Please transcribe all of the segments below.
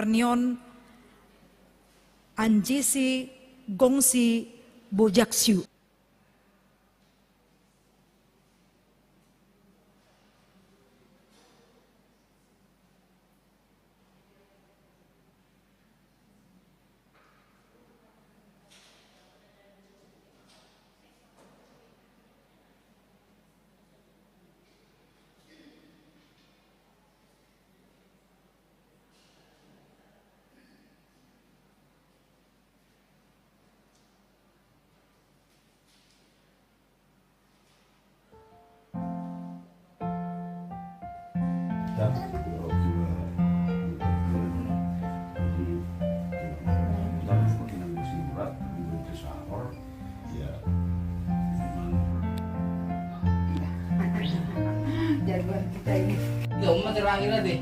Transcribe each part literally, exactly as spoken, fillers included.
Nion Anjisi Gongsi Bojaksiu. Jagoan kita ini. Ya, umat terakhir deh.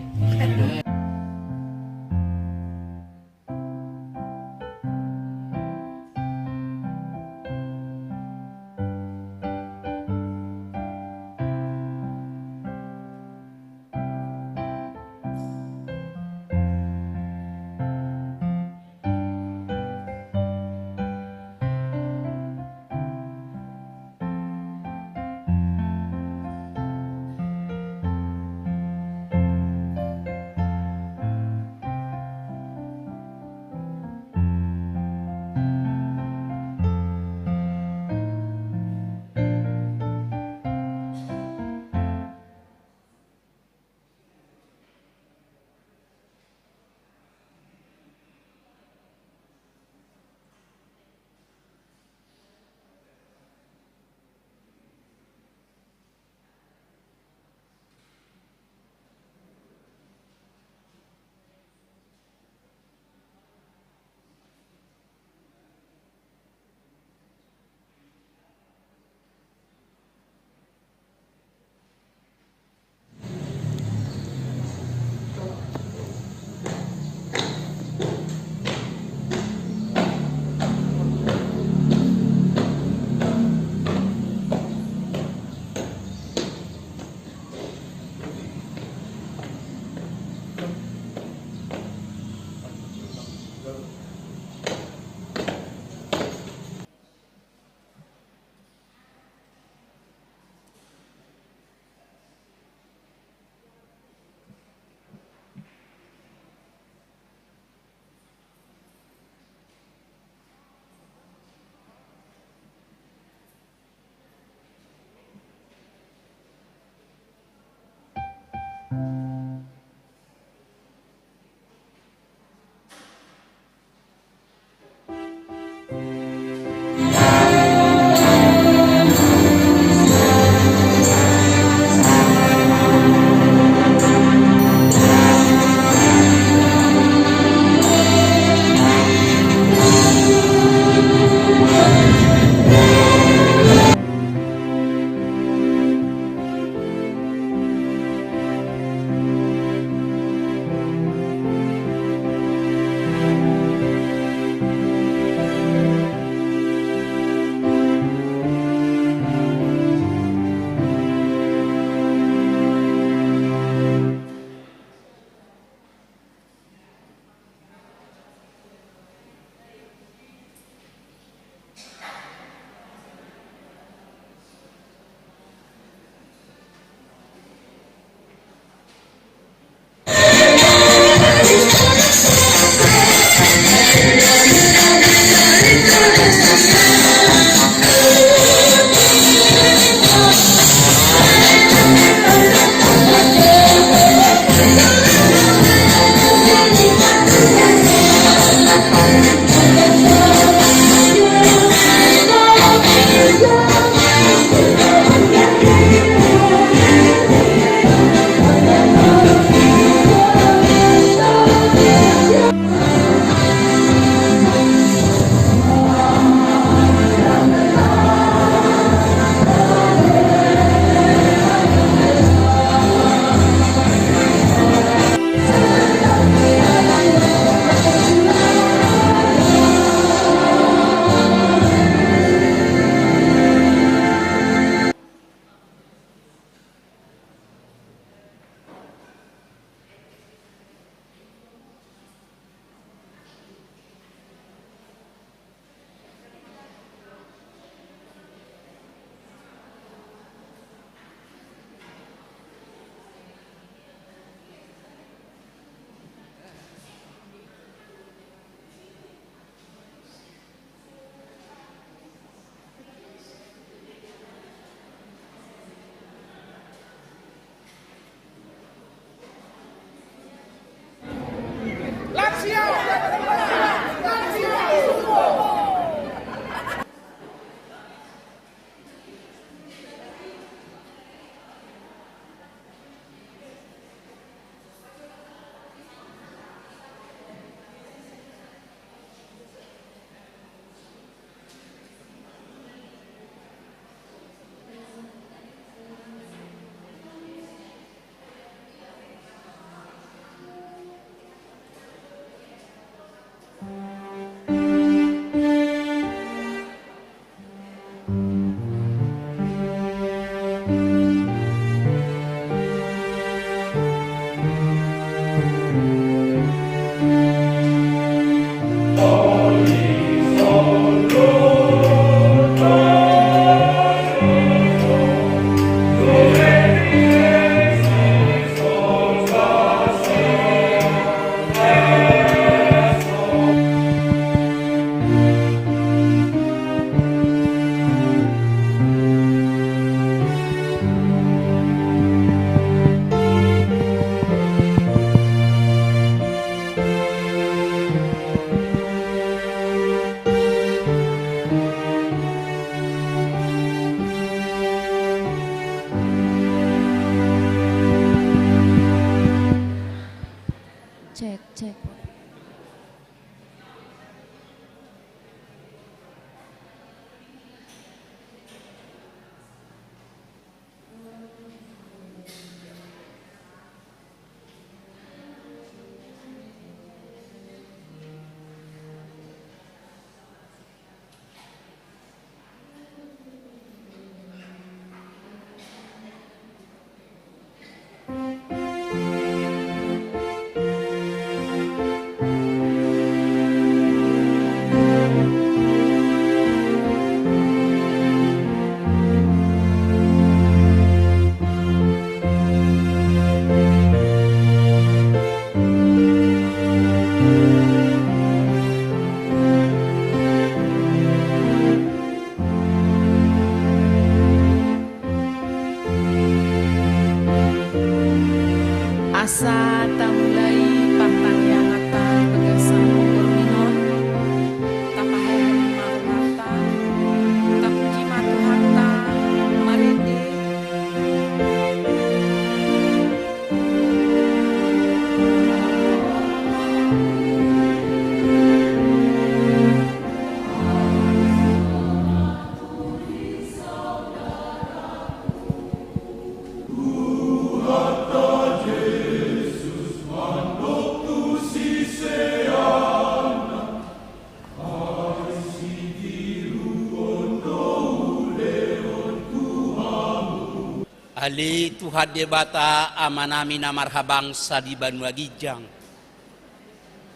Ale Tuhan Debata Amanami na marhabangsa di banua ginjang,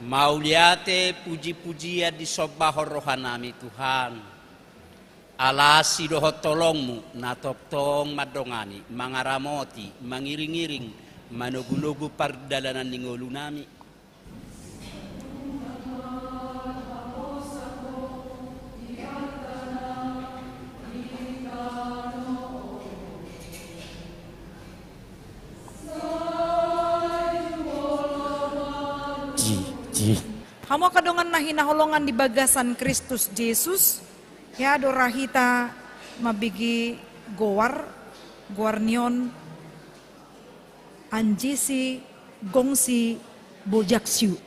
mauliate puji-pujian disombahon rohanami Tuhan. Ala asi dohot holongmu na tongtong mandongani, mangaramoti, mangiring-iring, manogu-nogu pardalanan ni ngolunami. Hamu angka dongan na hinaholongan di bagasan Kristus Jesus, hea do ra hita mambege goar, goar ni on Anjisi Gongsi Bojaksiu.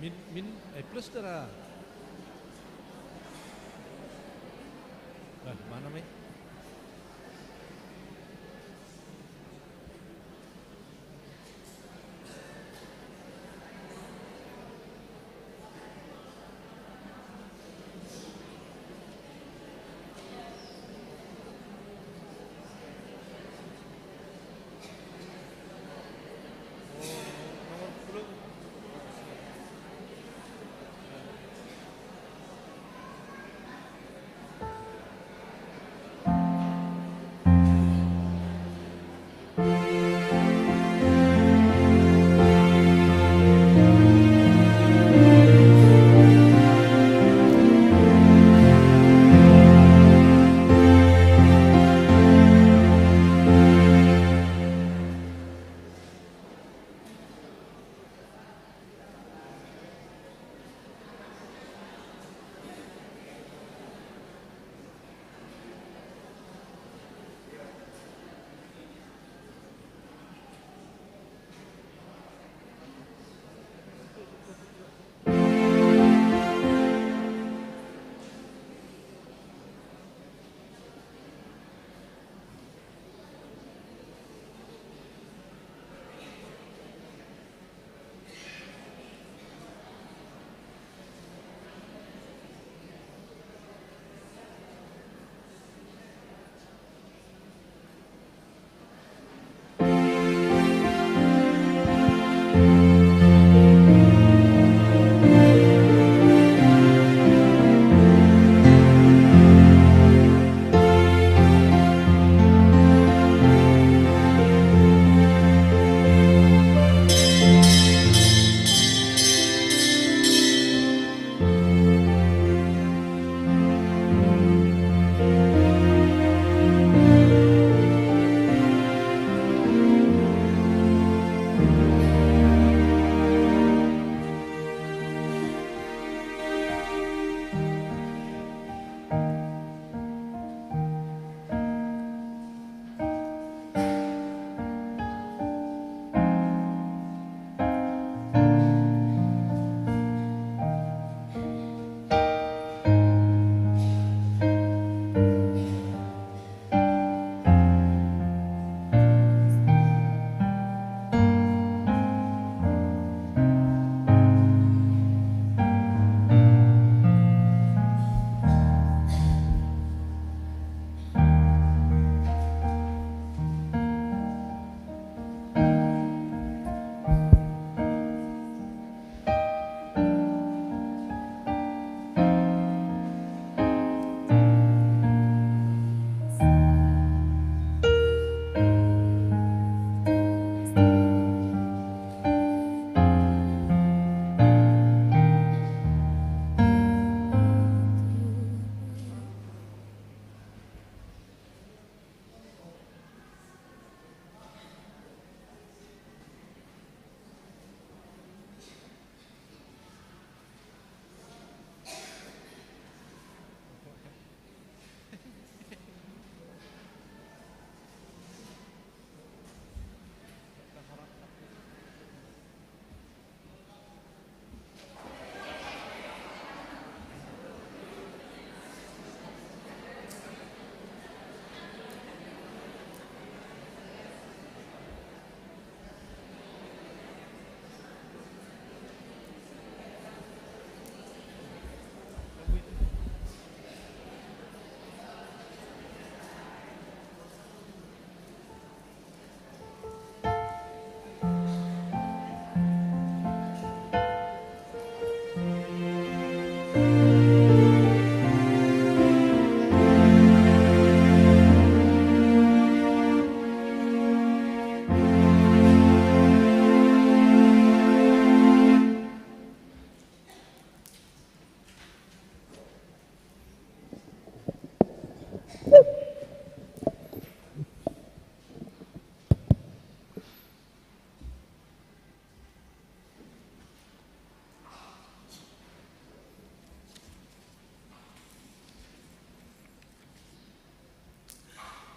Min, min, eh, plus dara. Nah, mana, Mi?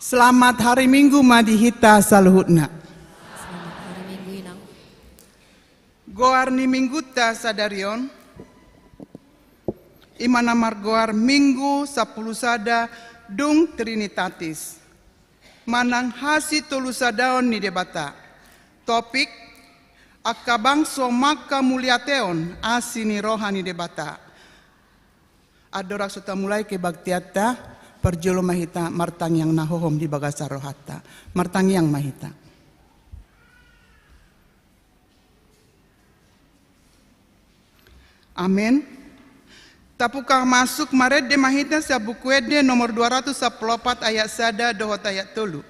Selamat hari Minggu ma di hita saluhutna. Selamat hari Minggu, Inang. Goar Ar ni Minggunta sadari on, i ma na margoar Minggu sampulu sada dung Trinitatis, manang hasitolusadaon ni Debata. Topik: angka bangso mangkamauliatehon asi ni roha ni Debata. Andorang so tamulai kebaktianta, parjolo ma hita martangiang na hohom di bagasan rohanta. Martangiang ma hita. Amen. Tabuka masuk, marende ma hita sian Buku Ende nomor dua ratus sampulu opat, ayat sada dohot ayat tolu.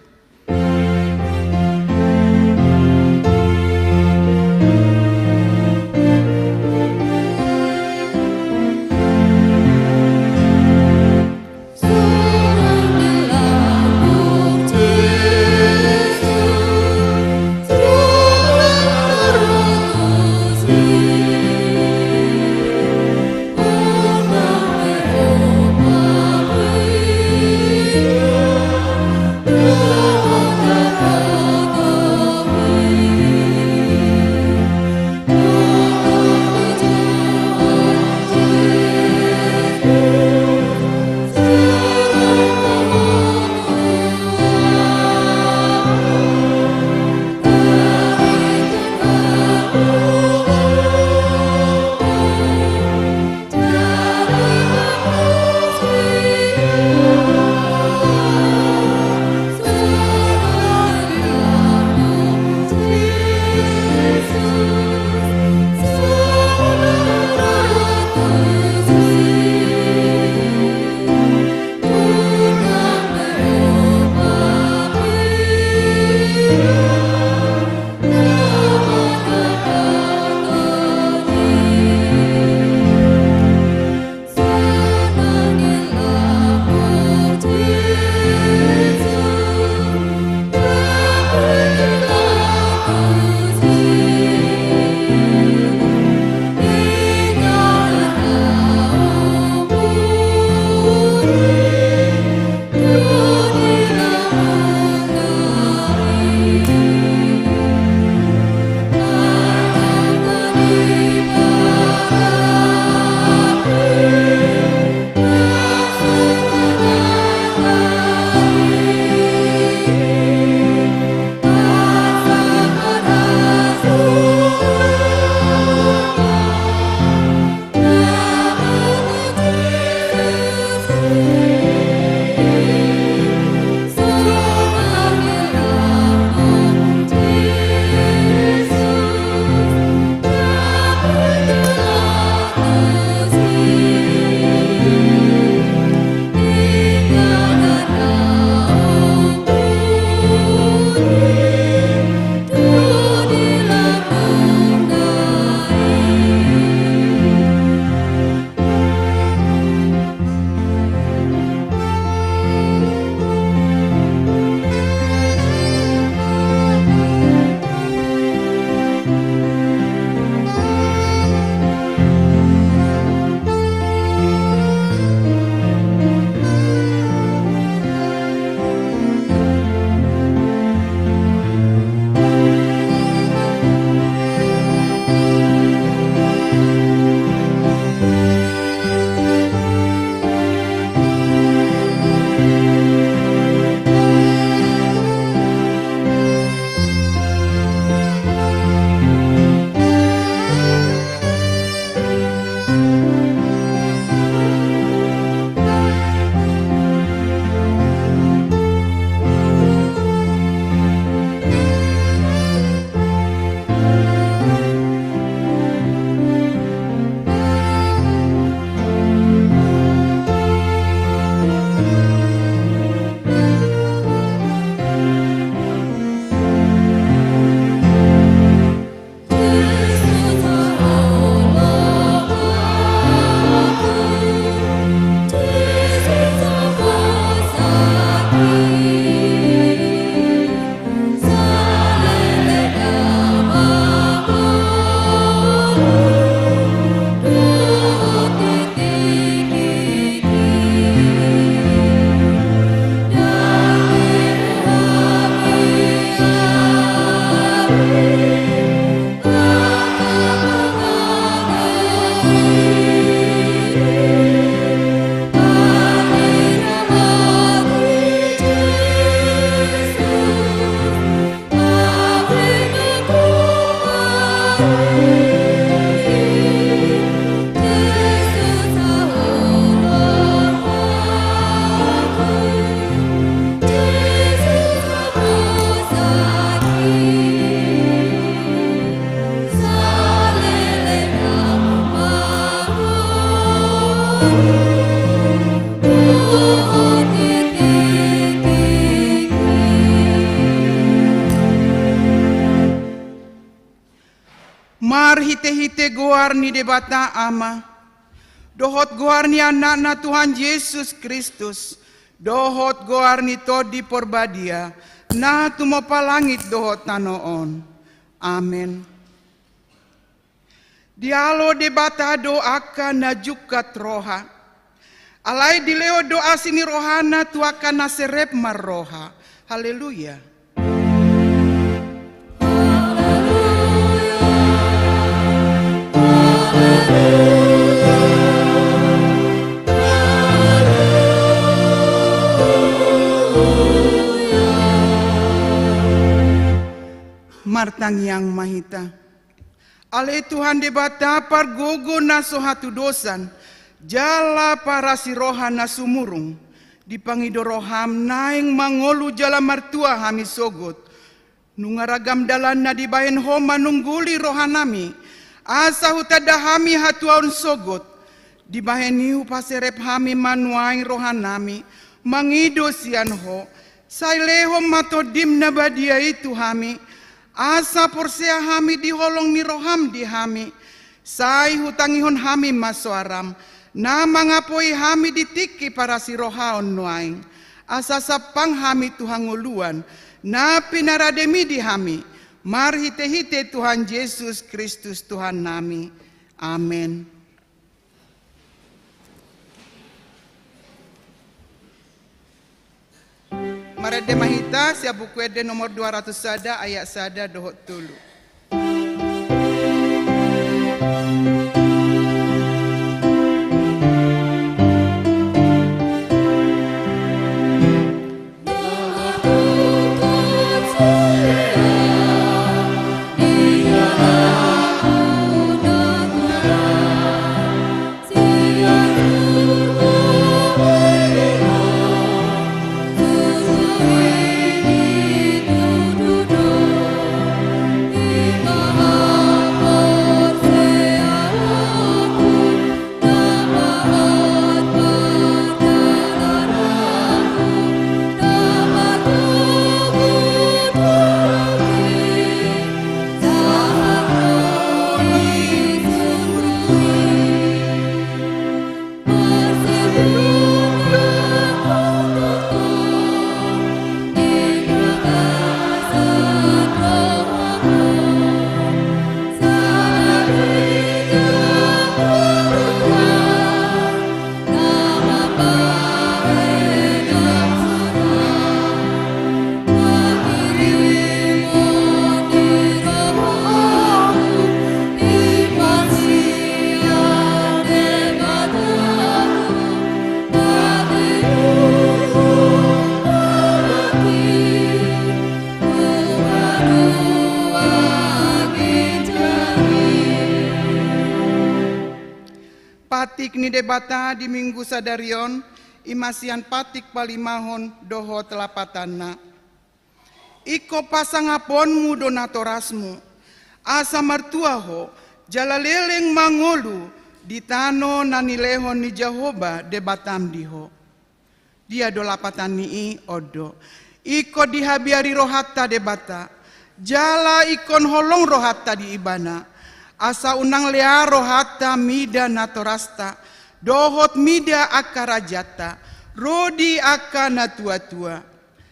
Marhitehite goar ni Debata Ama, dohot goar ni Anakna Tuhan Jesus Kristus, dohot goar ni Tondi Porbadia, na tumompa langit dohot tano on. Amen. Dialo Debata do angka na jungkat roha. Alai dilehon do asi ni rohana tu angka na serep marroha. Haleluya. Martangiang ma hita. Ale Tuhan Debata, pargogo na so hatudosan, jala parasi roha na sumurung, dipangido roham naeng mangolu jala martua hami sogot. Nunga ragam dalan na dibahen Ho manungguli rohanami, asa hutanda hami hatuaon sogot. Dibahen i hupaserep hami ma nuaeng rohanami, mangido sian Ho, sai lehon ma Tondim na badia i tu hami, asa porsea hami di holong ni roham di hami, sai hutangihon hami ma soaram, na mangapoi hami di tingki parasi rohaon nuaeng, asa sampang hami tu hangoluan, na pinarademi di hami, marhitehite Tuhan Jesus Kristus Tuhannami. Amen. Marende ma hita sian Buku Ende nomor dua ratus sada, ayat sada dohot tolu. Patik ni Debata di Minggu sadari on, i ma sian Patik Palimahon dohot lapatanna. Ingkon pasangaponmu do natorasmu, asa martua ho, jala leleng mangolu di tano na nilehon ni Jahowa Debatam di ho. Dia do lapatan ni i? On do. Ingkon dihabiari rohanta Debata, jala ingkon holong rohanta di Ibana, asa unang lea rohanta mida natorasta, dohot mida angka rajanta, ro di angka na tuatua.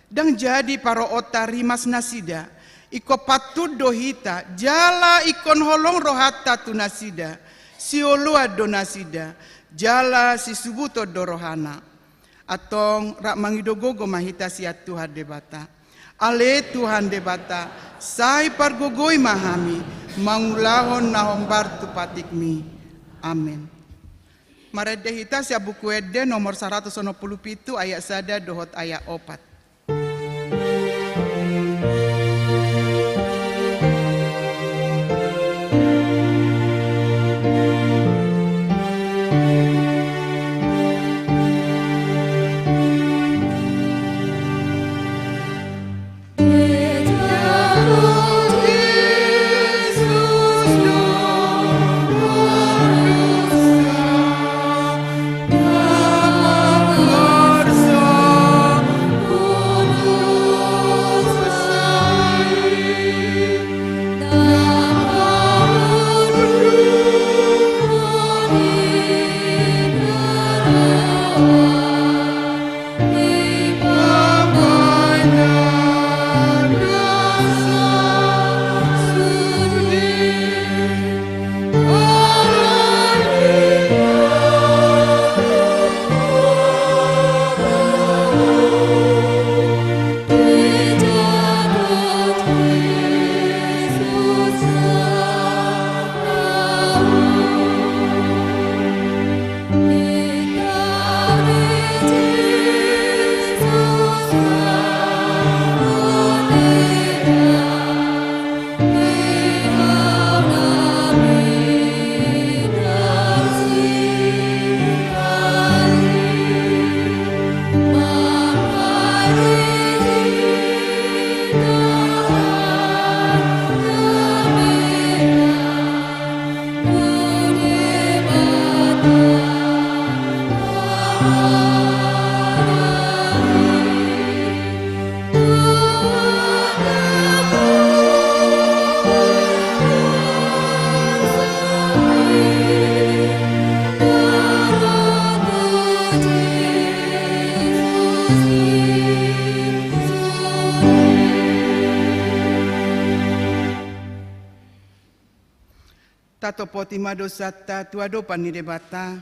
Ndang jadi paroonta rimas nasida, ingkon pantun do hita, jala ingkon holong rohanta tu nasida, sioloan do nasida, jala sisubuton do rohana. Antong rap mangido gogo ma hita sian Tuhan Debata. Ale Tuhan Debata, sai pargogoi ma hami, mangulahon na hombar tu patikmi. Amen. Marende hita sian Buku Ende nomor saratus onom pulu pitu, ayat sada dohot ayat opat. Tatopoti ma dosanta tu adopan ni Debata.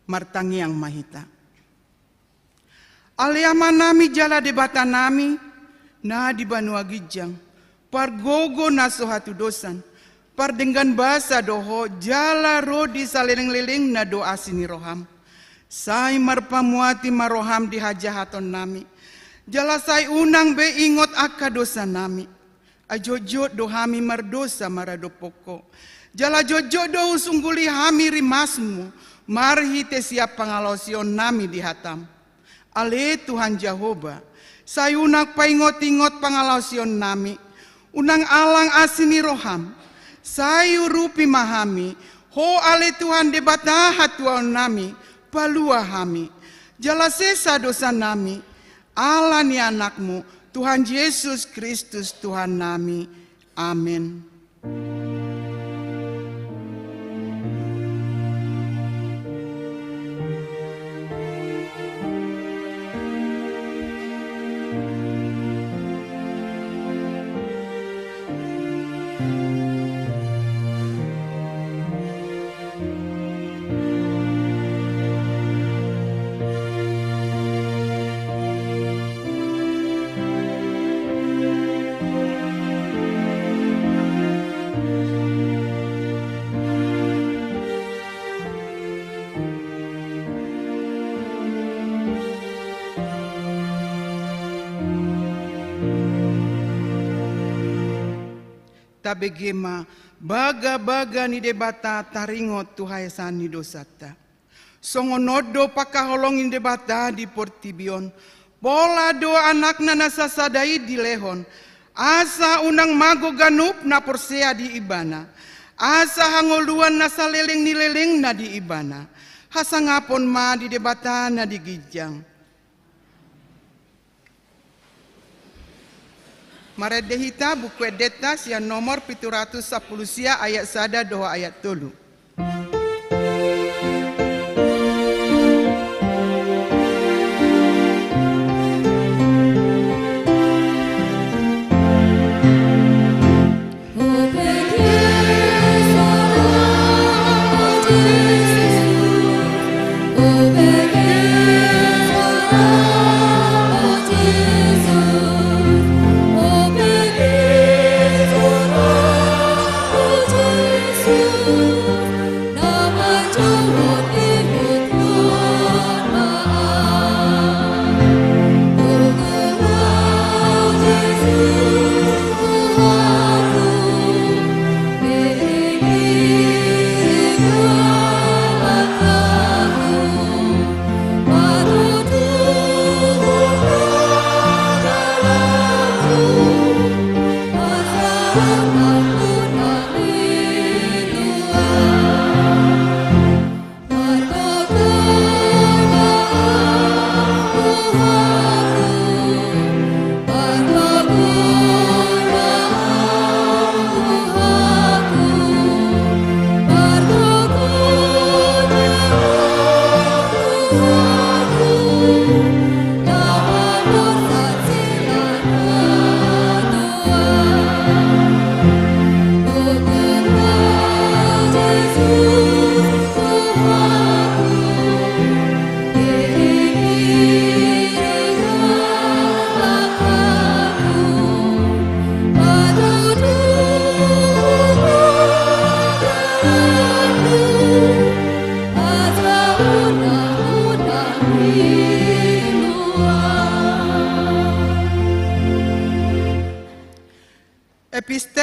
Martangiang ma hita. Ale Amanami jala Debatanami na di banua ginjang, pargogo na so hatudosan, pardenggan basa do Ho jala ro di salelenglelengna do asi ni roham. Sai marpamuati ma roham di hajahatonnami, jala sai unang be ingot angka dosanami. Ai jotjot do hami mardosa maradophon Ho. Jala jotjot do husungguli hami rimasmu marhite sian pangalaosionnami di hatam. Ale Tuhan Jahowa, sai unang paingotingot pangalaosionnami, unang alang asi ni roham, sai urupi ma hami, Ho ale Tuhan Debata hatuaonnami, palua hami. Jala sesa dosanami, ala ni Anakmu, Tuhan Jesus Kristus Tuhannami. Amen. Tabege ma, bagabaga ni Debata taringot tu haesaan ni dosanta. Songon on do pangkaholongi ni Debata di portibi on, pola do Anakna na sasada i dilehon, asa unang mago ganup na porsea di Ibana, asa hangoluan na saleleng ni lelengna di Ibana. Hasangapon ma di Debata na di ginjang. Marende hita Buku Endenta sian nomor pitu ratus sampulu sia, ayat sada dohot ayat tolu.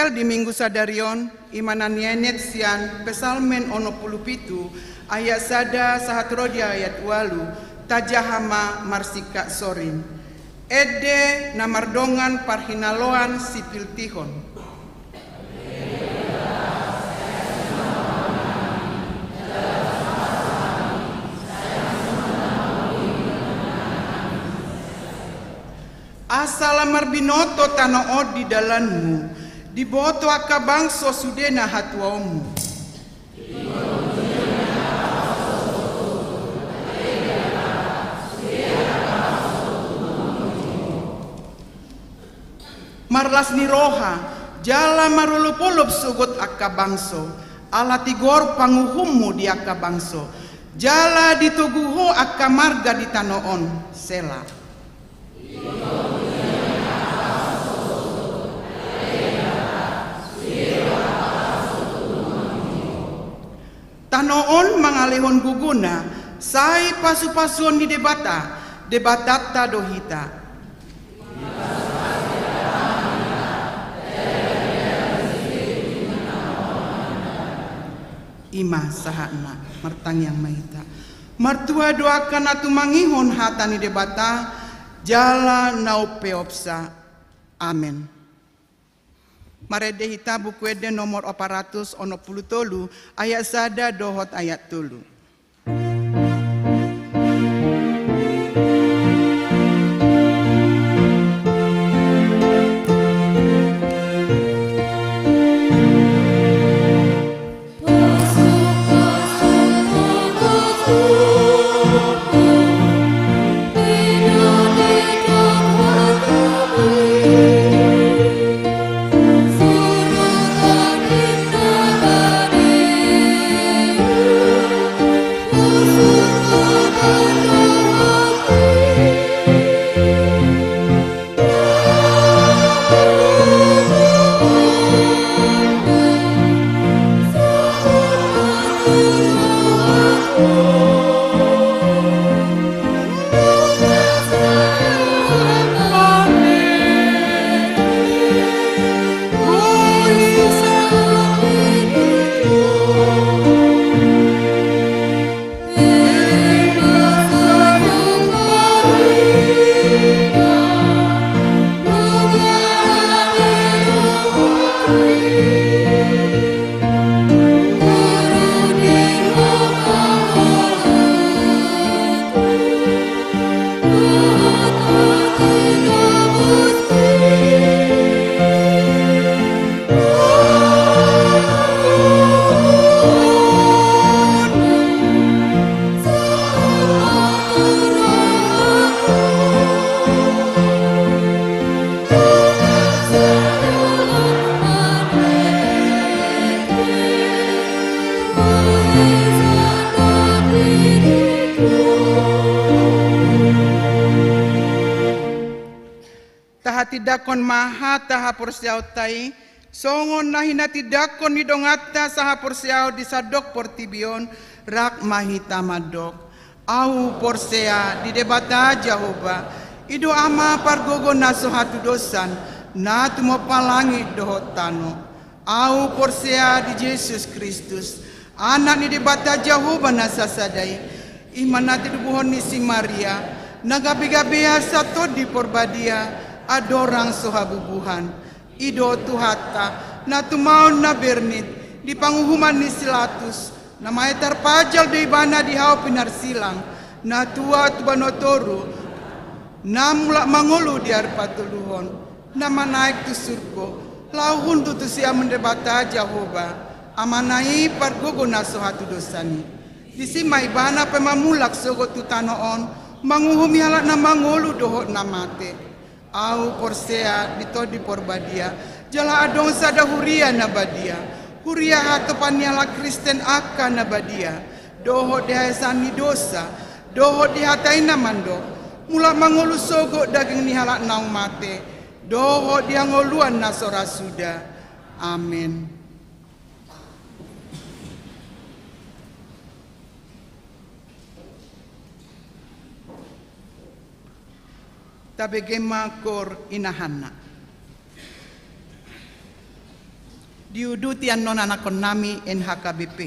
Di Minggu sadari on, i ma na nienet sian Psalmen onom pulu pitu, ayat sada sahat ro di ayat ualu, tajaha ma marsingkat sorin. Ende na mardongan parhinaloan sipiltihon. Asa lam marbinoto tano on di dalanmu, diboto angka bangso sudena hatuaonmu. Marlas ni roha, jala marolopolop sogot angka bangso, ala tigor panguhummu di angka bangso, jala ditogu ho angka marga di tano on. Sela. Tano on mangalehon gogona, sai pasupasuon ni Debata, Debatanta do hita. I ma sahatna, martangiang ma hita. Martua do angka na tumangihon hata ni Debata, jala na umpeopsa. Amen. Marende hita Buku Ende nomor opat ratus onom pulu tolu, ayat sada dohot ayat tolu. Tahatindangkon ma hata haporseaonta i, songon na hinatindangkon ni donganta sahaporseaon di sandok portibi on, rap ma hita mandok. Ahu porsea di Debata Jahowa, i do Ama pargogo na so hatudosan, na tumompa langit dohot tano. Ahu porsea di Jesus Kristus, Anak ni Debata Jahowa na sasada i, i ma na titubuhon ni si Maria, na gabegabean sian Tondi Porbadia, andorang so habubuhan. I do Tuhanta, na tumaon na bernit, di panguhuman ni si Latus, na mate tarpajal do ibana di hau pinarsilang, na tua tu banua toru, na mulak mangolu di ari patoluhon, na manaek tu surgo, laho hundul tu siamun Debata Jahowa, Amana i pargogo na so hatudosan i. Disi ma ibana pe mamulak sogot tu tano on, manguhumi halak na mangolu dohot na mate. Ahu porsea di Tondi Porbadia, jala adong sada huria na badia, huria hatopan ni halak Kristen angka na badia, dohot di haesaan ni dosa, dohot di hata i na mandok, mulak mangolu sogot daging ni halak naung mate, dohot di hangoluan na so ra suda. Amen. Tabege ma kor inahanna. Diuduti annon anakkonnami N H K B P.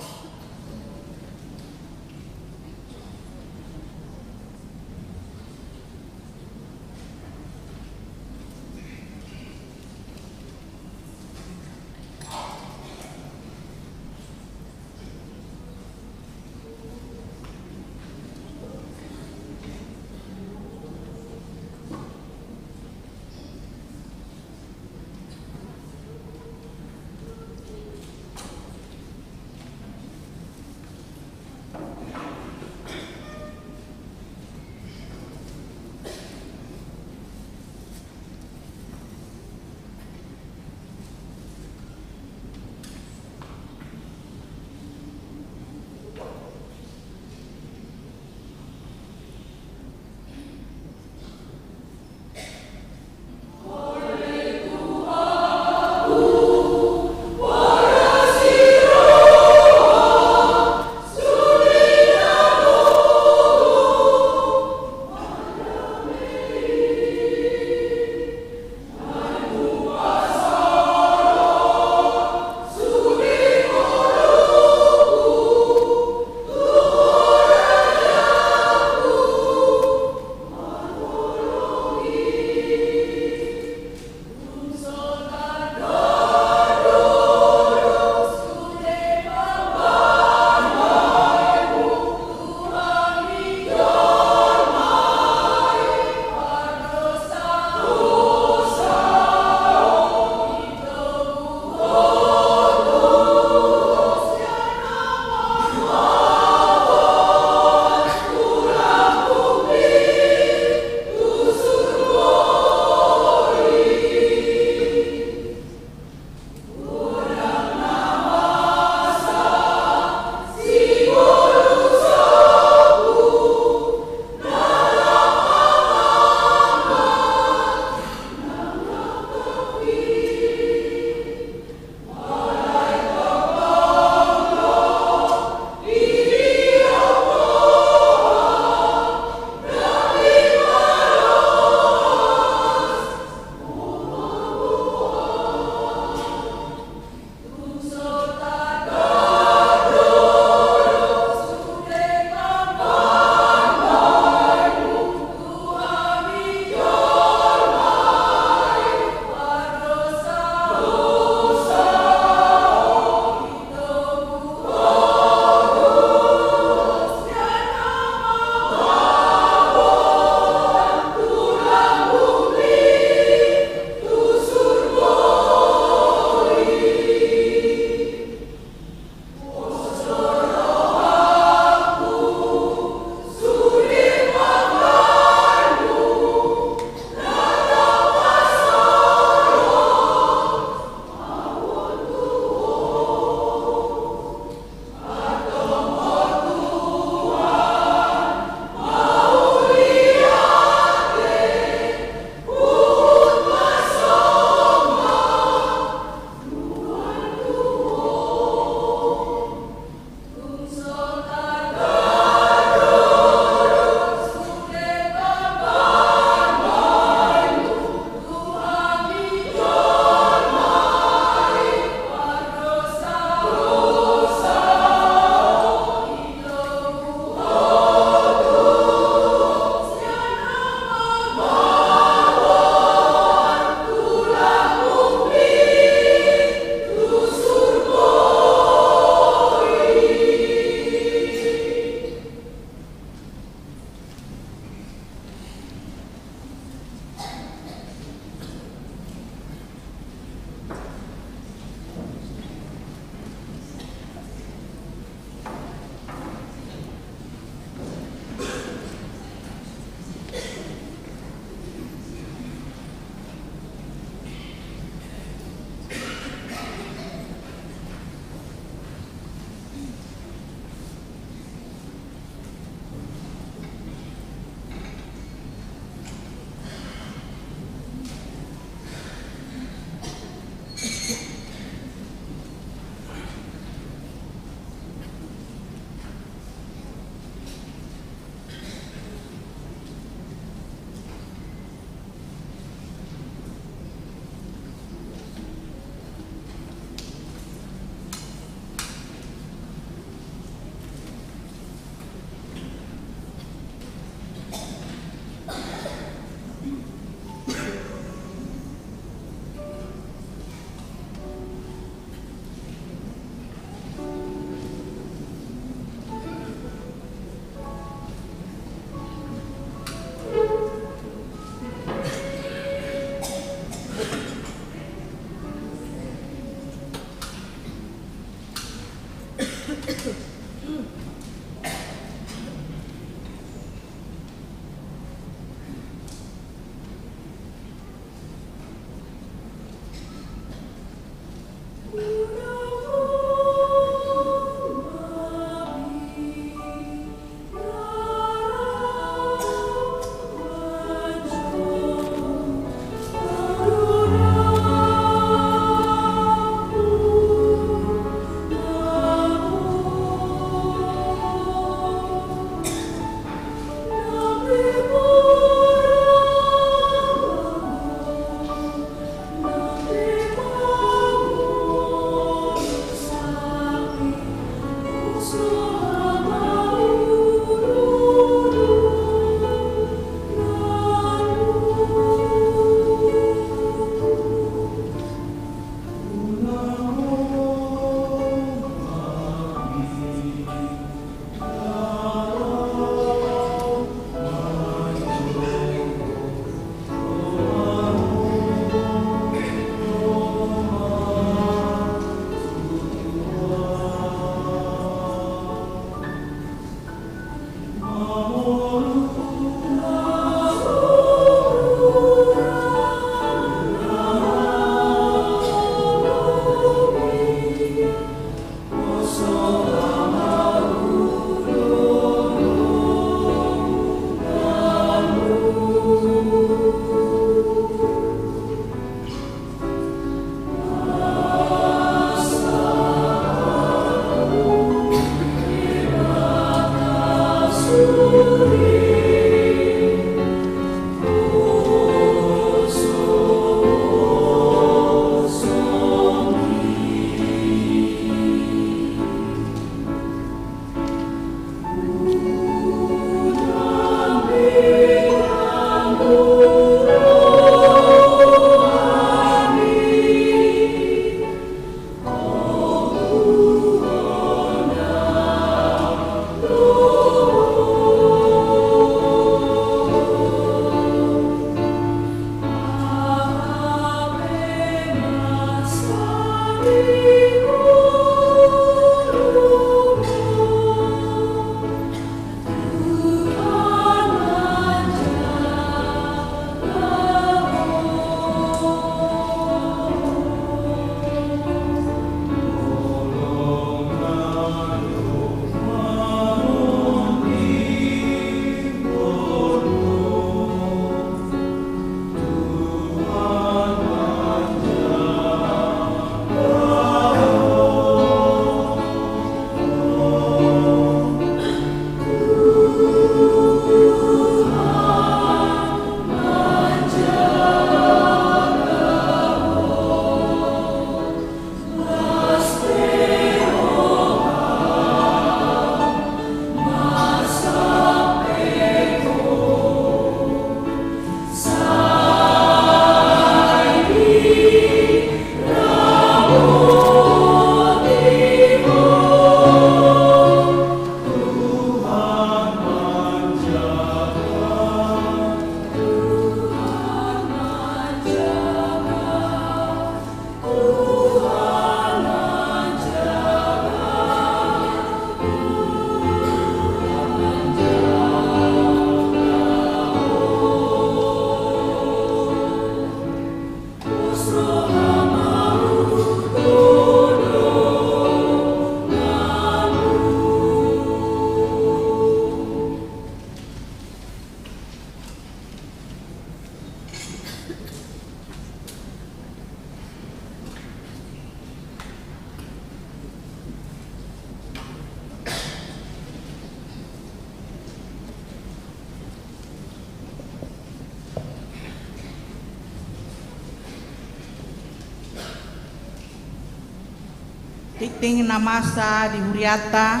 Tingting na masa di huriata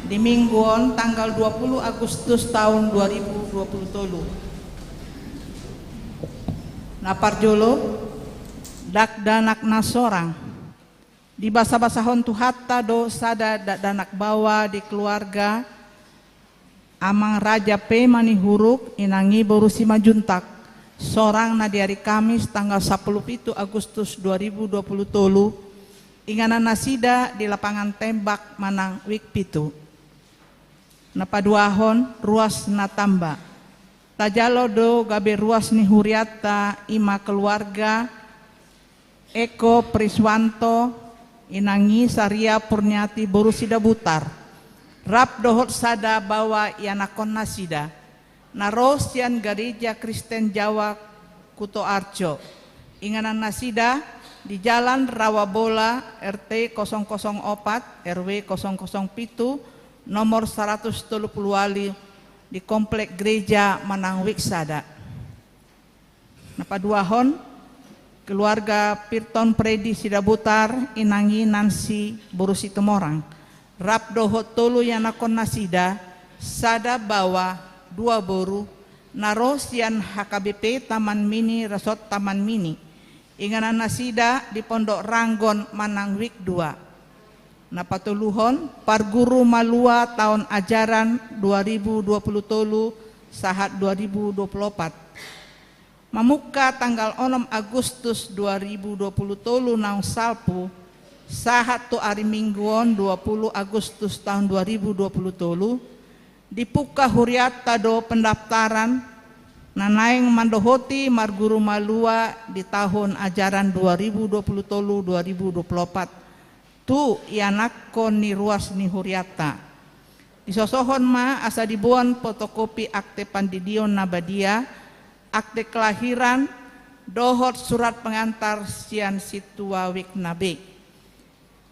di minggu on tanggal dua puluh Agustus tahun dua ribu dua puluh tolu. Na parjolo, dakdanak na sorang. Dibasabasahon Tuhanta do sada dakdanak baoa di keluarga Amang Raja P. Manihuruk, inang i boru Simanjuntak, sorang na di ari Kamis tanggal sampulu pitu Agustus dua ribu dua puluh tolu, inganan nasida di lapangan tembak manang wik pitu. Na paduahon, ruas na tamba. Tajalo do gabe ruas ni hurianta, i ma keluarga Eko Priswanto, inang i Saria Purniati boru Sidabutar, rap dohot sada baoa ianakhon nasida, na ro sian Gareja Kristen Jawa Kutoarjo. Inganan nasida di Jalan Rawabola, R T kosong kosong opat, R W kosong kosong pitu, nomor saratus tolu pulu ualu, di Komplek Gereja manang wik sada. Na paduahon, keluarga Pirton Predi Sidabutar, inang i Nansi boru Situmorang, rap dohot tolu ianakhon nasida, sada baoa, dua boru, na ro sian H K B P Taman Mini, Resort Taman Mini. Inganan nasida di Pondok Ranggon manang wik dua. Na patoluhon, parguru malua taon ajaran dua ribu dua puluh tolu sahat dua ribu dua puluh opat. Mamungka tanggal onom Agustus dua ribu dua puluh tolu naung salpu, sahat tu ari Minggu on dua puluh Agustus taon dua ribu dua puluh tolu, dipungka hurianta do pendaftaran na naeng mandohoti marguru malua di tahun ajaran dua ribu dua puluh tolu dua ribu dua puluh opat tu ianakhon ni ruas ni hurianta. Disosohon ma asa diboan fotokopi akte pandidion na badia, akte kelahiran, dohot surat pengantar sian sintua wik na be.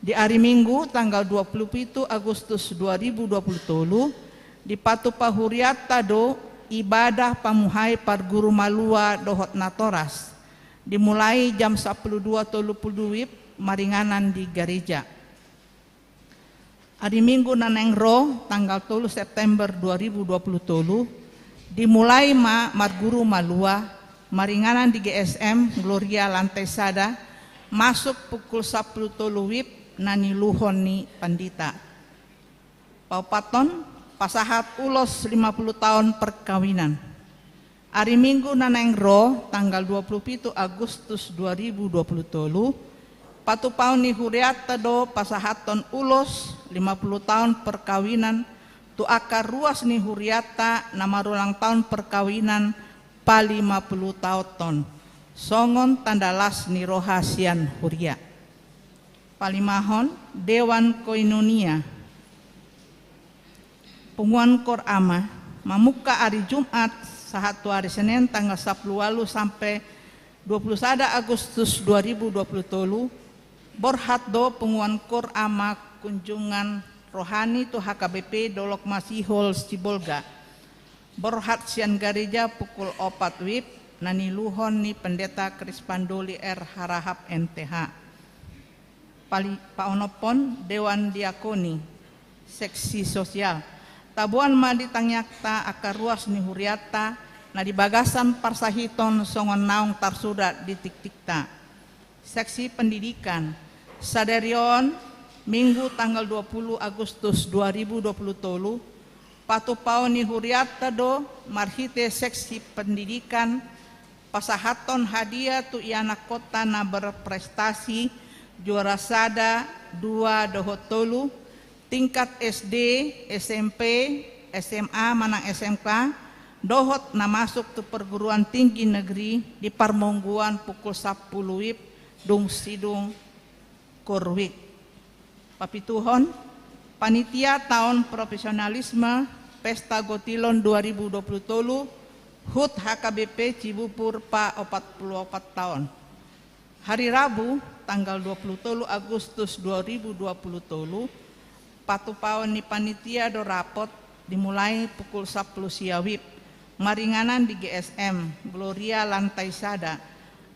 Di ari Minggu tanggal dua puluh pitu Agustus dua ribu dua puluh tolu, dipatupa hurianta do ibadah pamuhai parguru malua dohot natoras, dimulai jam sampulu dua tolu pulu WIB maringanan di gareja. Ari Minggu na naeng ro, tanggal tolu September dua ribu dua puluh tolu, dimulai ma marguru malua maringanan di G S M Gloria lantai sada, masuk pukul sampulu tolu WIB na niuluhon ni pandita. Paopathon, pasahat ulos lima puluh taon perkawinan. Ari Minggu na naeng ro, tanggal dua puluh pitu Agustus dua ribu dua puluh tolu, patupaon ni hurianta do pasahathon ulos lima puluh taon perkawinan tu angka ruas ni hurianta na marulang taon perkawinan palima puluh taonhon, songon tanda las ni roha sian huria. Palimahon, Dewan Koinonia. Punguan Koor Ama, mamungka ari Jumat sahat tu ari Senen tanggal sampulu ualu sampe dua puluh sada Agustus dua ribu dua puluh tolu, borhat do Punguan Koor Ama kunjungan rohani tu H K B P Dolok Masihol Sibolga. Borhat sian gareja pukul opat WIB na niuluhon ni Pendeta Krispandoli R Harahap M T H. Pali-, paonomhon, Dewan Diakoni, seksi sosial. Taboan ma di tangiangta angka ruas ni hurianta na di bagasan parsahiton songon naung tarsurat di tingtingta. Seksi pendidikan. Sadari on, Minggu tanggal dua puluh Agustus dua ribu dua puluh tolu, patupaon ni hurianta do marhite seksi pendidikan pasahathon hadiah tu ianakhonta na berprestasi juara sada, dua dohot tolu, tingkat S D, S M P, S M A manang S M K, dohot na masuk tu perguruan tinggi negeri di parmingguan pukul sampulu WIB dung sidung Korwik. Papituhon, panitia taon profesionalisme Pesta Gotilon dua ribu dua puluh tolu, hut H K B P Cibubur paopat pulu opat taon. Hari Rabu, tanggal dua puluh tolu Agustus dua ribu dua puluh tolu, patupaon ni panitia do rapot dimulai pukul sampulu sia WIB, maringanan di G S M Gloria lantai sada.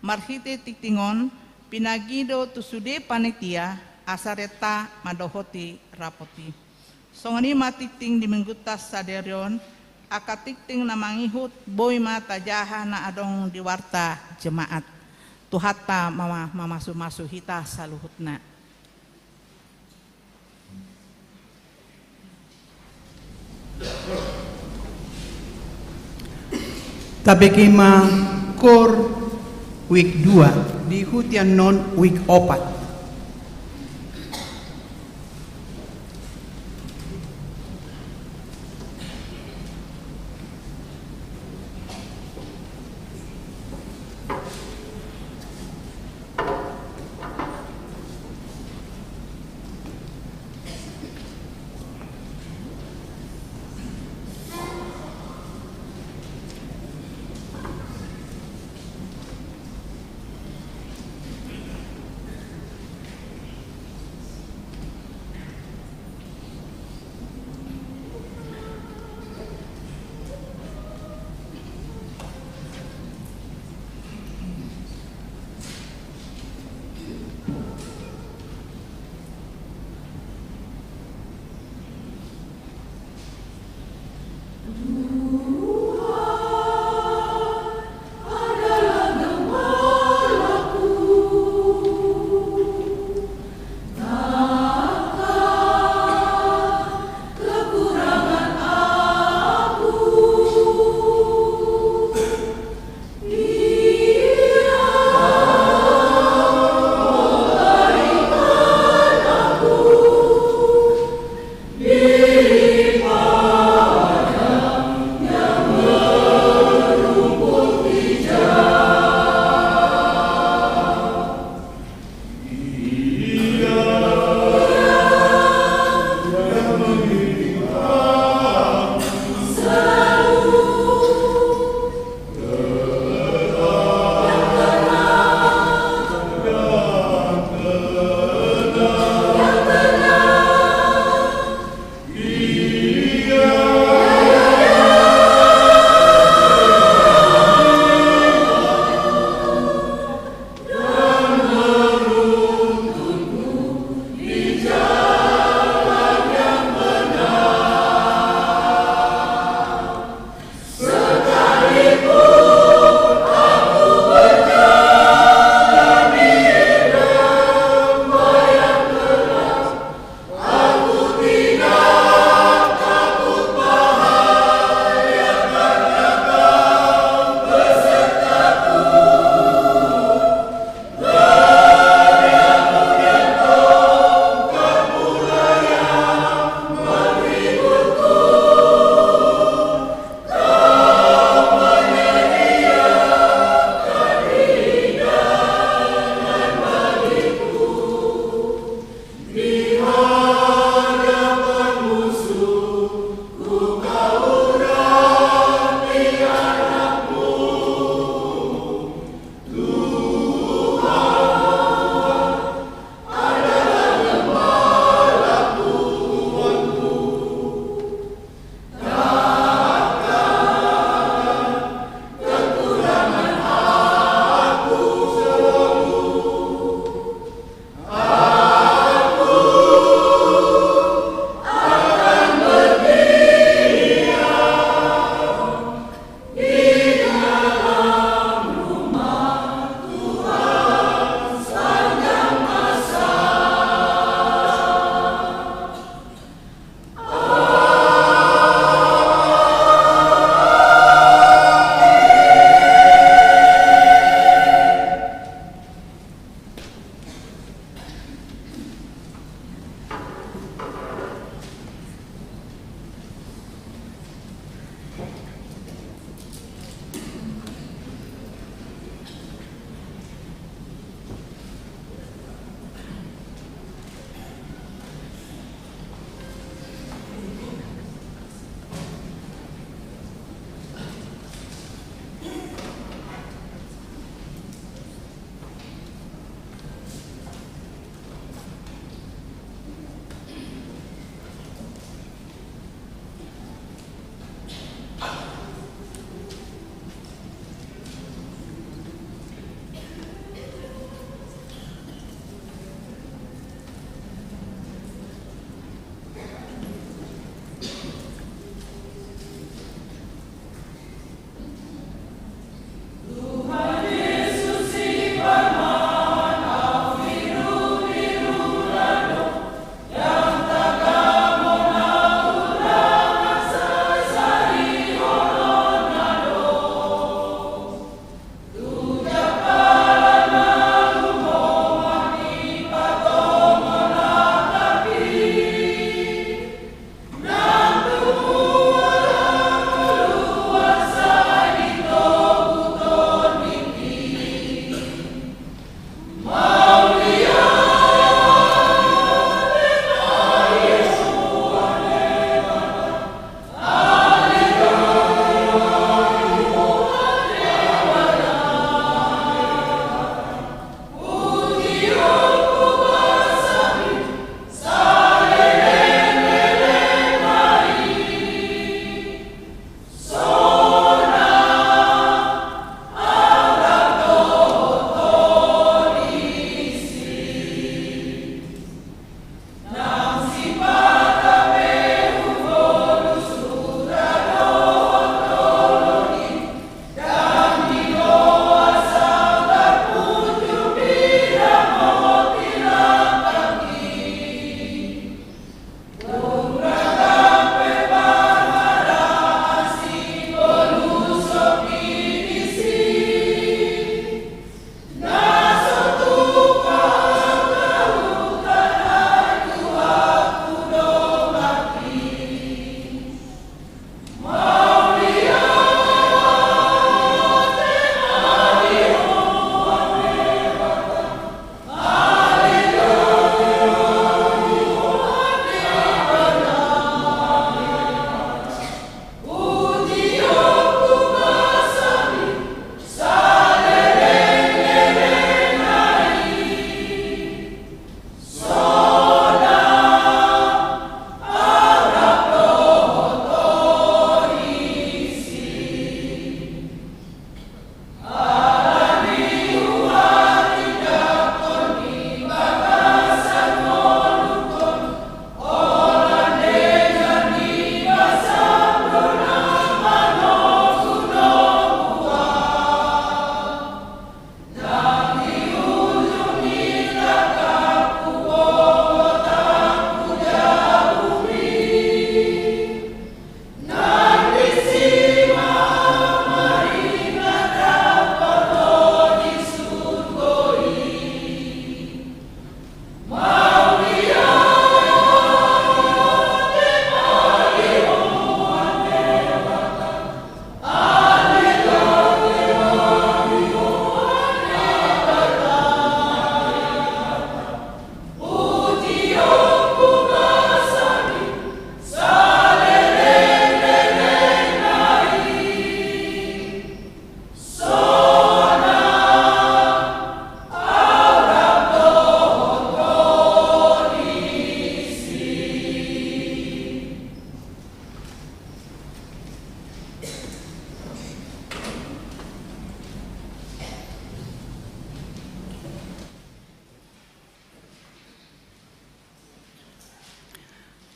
Marhite tingting on, pinagido tu sude panitia asa renta mandohoti rapot i. Songon i ma tingting di Minggunta sadari on, angka tingting na mangihut boi ma tajaha na adong di warta jemaat. Tuhanta ma-, mamasumasu hita saluhutna. Tabege ma Korwik dua, diihuti annon Wik opat.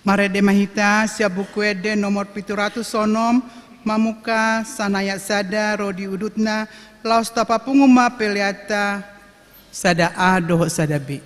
Marende ma hita sian Buku Ende nomor pitu ratus onom, mamungka sanayat sada ro di udutna, laos tapapungu ma peleanta sada A dohot sada B.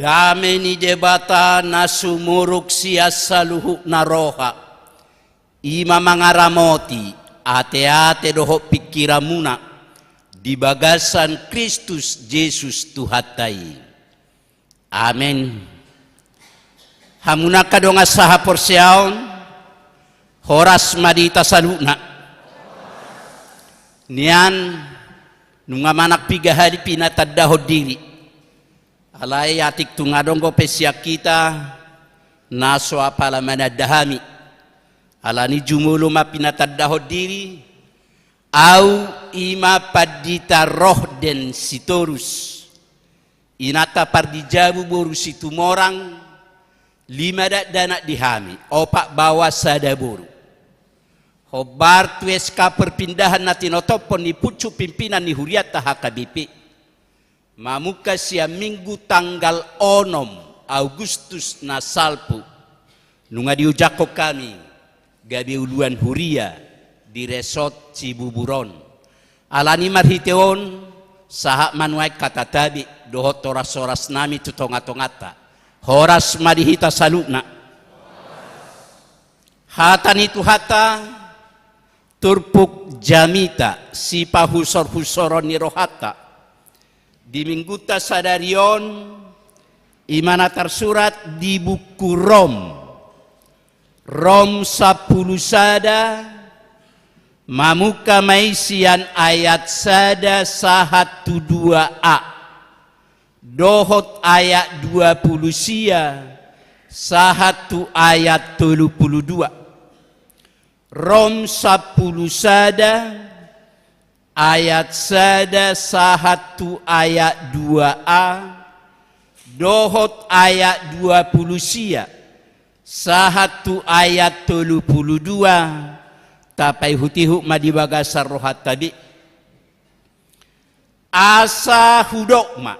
Dame ni Debata na sumurung sian saluhutna roha, i ma mangaramoti ateate dohot pingkiranmuna di bagasan Kristus Jesus Tuhanta i. Amen. Hamu angka dongan sahaporseaon, horas ma di hita saluhutna. Nian nunga manang piga hali pinatandahon diri. Alai atik tung adong dope sian hita na so apala mananda hami. Alani jumolo ma pinatandahon diri, au i ma Pandita Rohden Sitorus. Inanta pardijabu boru Situmorang, lima dakdanak di hami, opat baoa sada boru. Hombar tu S K perpindahan na tinotophon ni pucuk pimpinan ni hurianta H K B P. Mamungka sian Minggu tanggal onom Agustus na salpu. Nunga diojakhon hami gabe uluan huria di Resort Cibubur on. Alani marhite on, sahat ma nuaeng hata tabe dohot horas-horas nami tu tonga-tonganta. Horas ma di hita saluhutna. Hata ni Tuhanta, turpuk jamita, sipahusor-husoron ni rohanta di Minggunta sadari on, i ma na tarsurat di buku Rom. Rom sampulu sada, mamungka ma i sian ayat sada sahat tu dua a, dohot ayat dua pulu sia sahat tu ayat tolu pulu dua. Rom sampulu sada, ayat sada sahat tu ayat dua a, dohot ayat dua pulu sia sahat tu ayat tolu pulu dua, tapaihut-ihut ma di bagasan rohanta be. Asa hudok ma,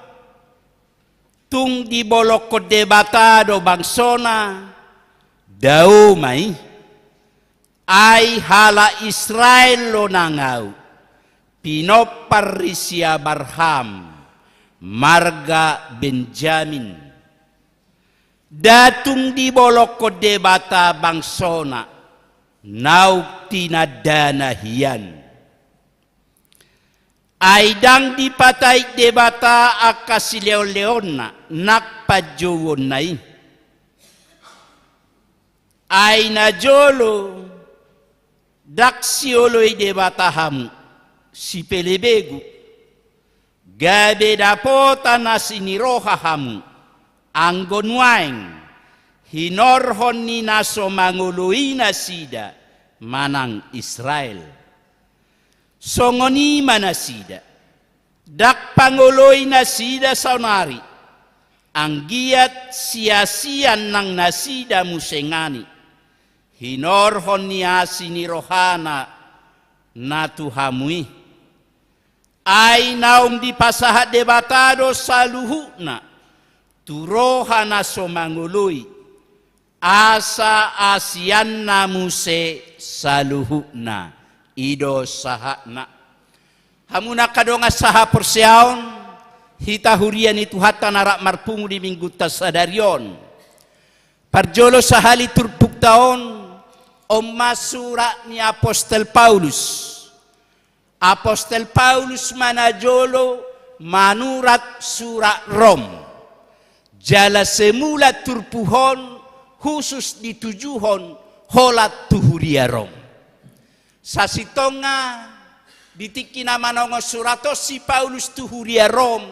tung dibolongkon Debata do bangsona, dao ma i. Ai halak Israel do nang ahu, pinompar ni si Abraham, marga Benjamin. Nda tung dibolongkon Debata bangsona, naung tinandana hian. Ai ndang dipatait Debata angka silehon-lehonna nang panjouonna i. Ai najolo ndang sioloi Debata hamu, sipelebegu, gabe dapotan asi ni roha hamu, anggo nuaeng hinorhon ni na so mangoloi nasida manang Israel. Songon i ma nasida, ndang pangoloi nasida saonari, anggiat siasian nang nasida muse ngani, hinorhon ni asi ni rohana na tu hamu i. Ai naung dipasahat Debata do saluhutna tu roha na so mangoloi, asa asianna muse saluhutna. I do sahatna. Hamu angka dongan sahaporseaon, hita huria ni Tuhanta na rap marpungu di Minggunta sadari on. Parjolo sahali turpukta on, on ma surat ni Apostel Paulus. Apostel Paulus ma najolo manurat surat Rom. Jala semula turpuk on husus ditujuhon holan tu huria Rom. Sasintongna di tingki na manongos surat on si Paulus tu huria Rom,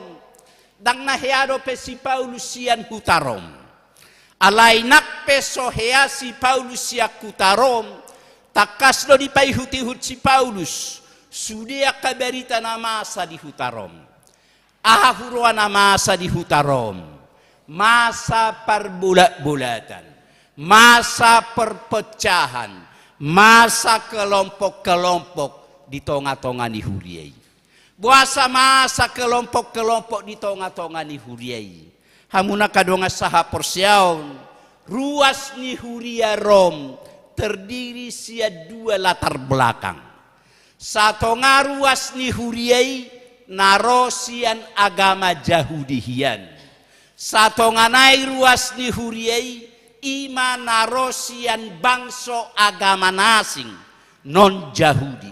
ndang na hea dope si Paulus sian huta Rom. Alai nang pe so hea si Paulus sian huta Rom, tangkas do dipaihut-ihut si Paulus sude angka barita na masa di huta Rom. Aha huroa na masa di huta Rom? Masa parbolat-bolatan, masa perpecahan, masa kelompok-kelompok di tonga-tonga ni huria i. Boasa masa kelompok-kelompok di tonga-tonga ni huria i? Hamu angka dongan sahaporseaon, ruas ni huria Rom terdiri sian dua latar belakang. Satonga ruas ni huria i na ro sian agama Jahudi hian. Satonga nai ruas ni huria i, i ma na ro sian bangso agama na asing, non Jahudi.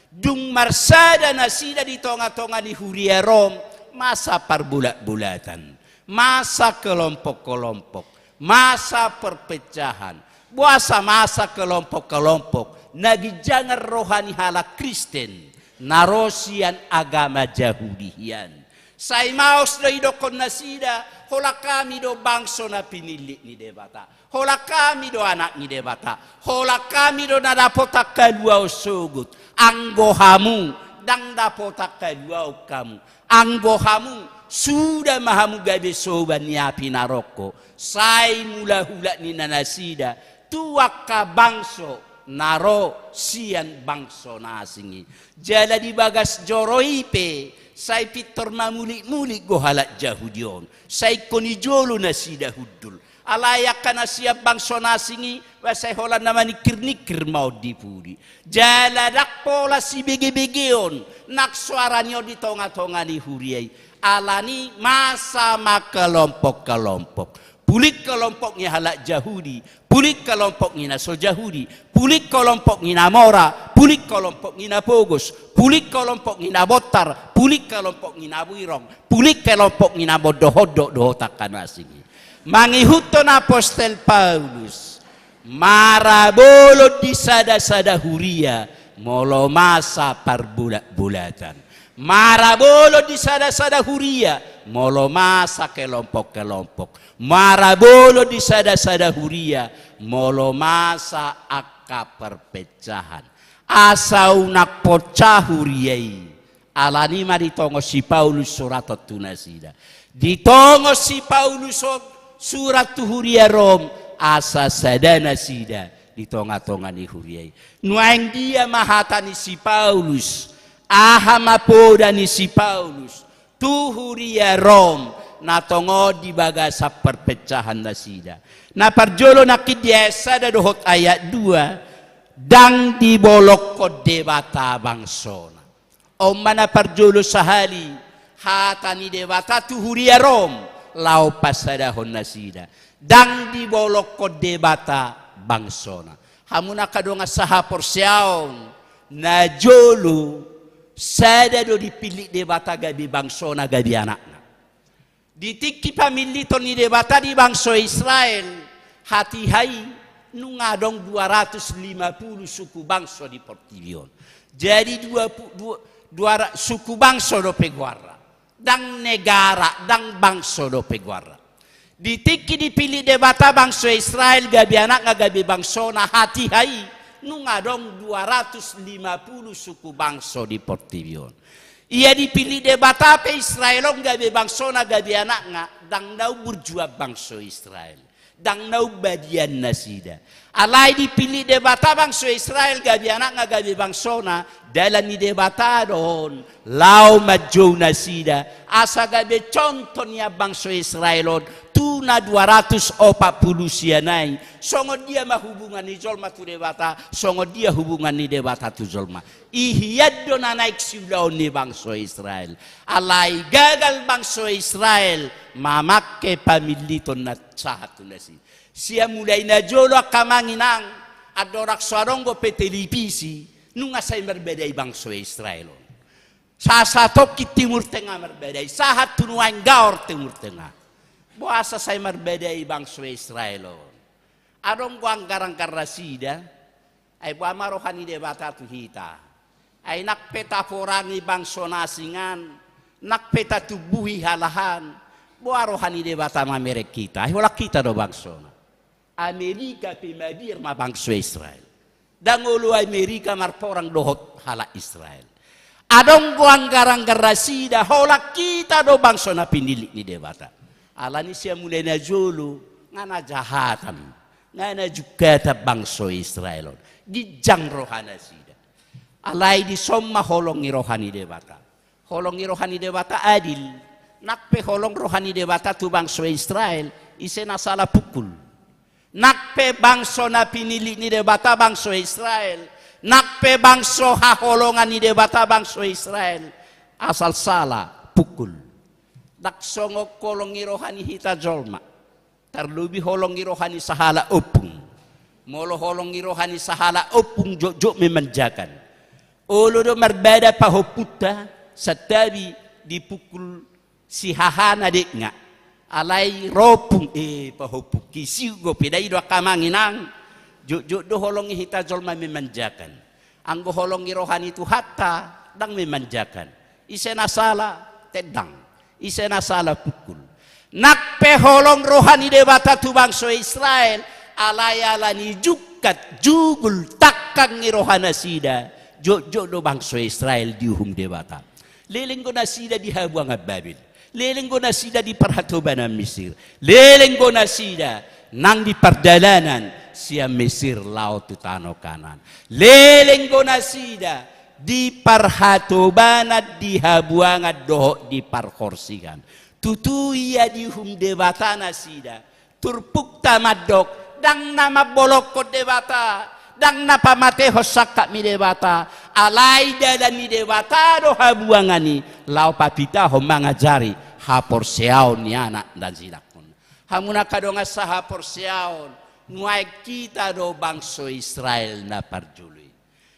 Dung marsada nasida di tonga-tonga ni huria Rom, masa parbolat-bolatan, masa kelompok-kelompok, masa perpecahan. Boasa masa kelompok-kelompok? Na ginjangan roha ni halak Kristen na ro sian agama Jahudi hian. Sai maos do idokkon nasida, holan hami do bangso na pinillit ni Debata, holan hami do anak ni Debata, holan hami do na dapotan haluaon sogot. Anggo hamu, ndang dapotan haluaon hamu. Anggo hamu, suda ma hamu gabe soban ni api naroko. Sai mulak-ulak ninna nasida tu angka bangso na ro sian bangso na asing i. Jala di bagas joro i pe, sai pintor mamulik-mulik do halak Jahudi on. Sai ingkon i jolo nasida hundul. Alai angka na sian bangso na asing i, ba sai holan na maningkir-ningkir ma on di pudi. Jala ndang pola sibege-begeon nang soara ni on di tonga-tonga ni huria i. Alani masa ma kelompok-kelompok. Pulik kelompok ni halak Jahudi, pulik kelompok ni na so Jahudi, pulik kelompok ni na mora, pulik kelompok ni na pogos, pulik kelompok ni na bontar, pulik kelompok ni na buirong, pulik kelompok ni na mondok-ondok dohot angka na asing i. Mangihuthon apostel Paulus, marabolon di sada-sada huria molo masa parbolat-bolatan. Marabolon di sada-sada huria molo masa kelompok-kelompok. Marabolon di sada-sada huria molo masa angka perpecahan. Asa unang pecah huria i. Alani ma ditongos si Paulus suraton tu nasida. Ditongos si Paulus on surat tu huria Rom, asa sada nasida di tonga-tonga ni huria i. Nuaeng dia ma hata ni si Paulus? Aha ma poda ni si Paulus tu huria Rom na tongon di bagasan perpecahan nasida? Na parjolo nangkin di ayat sada dohot ayat dua, ndang dibolongkon Debata bangsona. On ma na parjolo sahali hata ni Debata tu huria Rom, laho pasadahon nasida. Ndang dibolongkon Debata bangsona. Hamu na angka dongan sahaporseaon, na jolo sada do dipillit Debata gabe bangsona, gabe anakna. Di tingki pamilliton ni Debata di bangso Israel, hatiha i nunga adong dua ratus lima puluh suku bangso di portibi on. Jadi dua pu-, dua, dua ra-, suku bangso dope goarna. Ndang negara, ndang bangso dope goarna. Di tingki dipillit Debata bangso Israel gabe anakna, gabe bangsona, hatiha i nunga adong dua ratus lima puluh suku bangso di portibi on. Ia dipillit Debata pe Israel on gabe bangsona, gabe anakna, ndang na umburjuan bangso Israel. Ndang na umbadian nasida. Alai dipillit Debata bangso Israel gabe anakna, gabe bangsona, dalan ni Debata do on laho manjou nasida, asa gabe contoh ni bangso Israel on tu na dua ratus opat pulu sian i. Songon dia ma hubungan ni jolma tu Debata, songon dia hubungan ni Debata tu jolma. I hian do na naeng siulaon ni bangso Israel. Alai gagal bangso Israel mamangke pamilliton na sahat tu nasida. Sian mulai na jolo angka amang inang, andorang so adong dope televisi, nunga sai marbadai bangso Israel on. Sahat-sahat tongkin Timur Tengah marbadai, sahat tu nuaeng gaor Timur Tengah. Boasa sai marbadai bangso Israel on? Adong do anggar-anggar nasida. Ai boha ma roha ni Debata tu hita? Ai nang pe taporangi bangso na asing an, nang pe tatumbuhi halak an, boha roha ni Debata mamereng hita? Ai holan hita do bangsona. Amerika pe mabiar ma bangso Israel. Ndang olo Amerika marporang dohot halak Israel. Adong do anggar-anggar nasida, holan hita do bangso na pinillit ni Debata. Alani sian mulai na jolo, nga na jahatan, nga na jungkatan bangso Israel on. Ginjang roha nasida. Alai dison ma holong ni roha ni Debata. Holong ni roha ni Debata adil. Nang pe holong roha ni Debata tu bangso Israel, ise na sala pungkul. Nang pe bangso na pinillit ni Debata bangso Israel, nang pe bangso haholongan ni Debata bangso Israel, asal sala pungkul. Ndang songon holong ni roha ni hita jolma. Tarlobi holong ni roha ni sahalak ompung. Molo holong ni roha ni sahalak ompung, jotjot ma i manjakan. Olo do marbada pahompunta, santabi dipungkul sihahana denga. Alai ro ompung, eh, pahompu, kisiu go pe da i do angka amang inang. Jotjot do holong ni hita jolma ma i manjakan. Anggo holong ni roha ni Tuhanta, ndang ma i manjakan. Ise na sala? Tendang. Ise na sala? Pungkul. Nang pe holong roha ni Debata tu bangso Israel, alai ala ni jungkat, jugul, tangkang ni roha nasida, jotjot do bangso Israel diuhum Debata. Leleng do nasida di habuangan Babel. Leleng do nasida di parhatobanan Misir. Leleng do nasida nang di pardalanan sian Misir laho tu tano Kanaan. Leleng do nasida di parhatobanan, di habuangan dohot di parhorsihan. Tutu ia diuhum Debata nasida. Turpukta mandok, ndang na mambolongkon Debata, ndang na pamatehon sangkap ni Debata, alai dalan ni Debata do habuangan i, laho papitahon mangajari haporseaon ni anak na jinangkon. Hamu na angka dongan sahaporseaon, nuaeng hita do bangso Israel na parjolo i.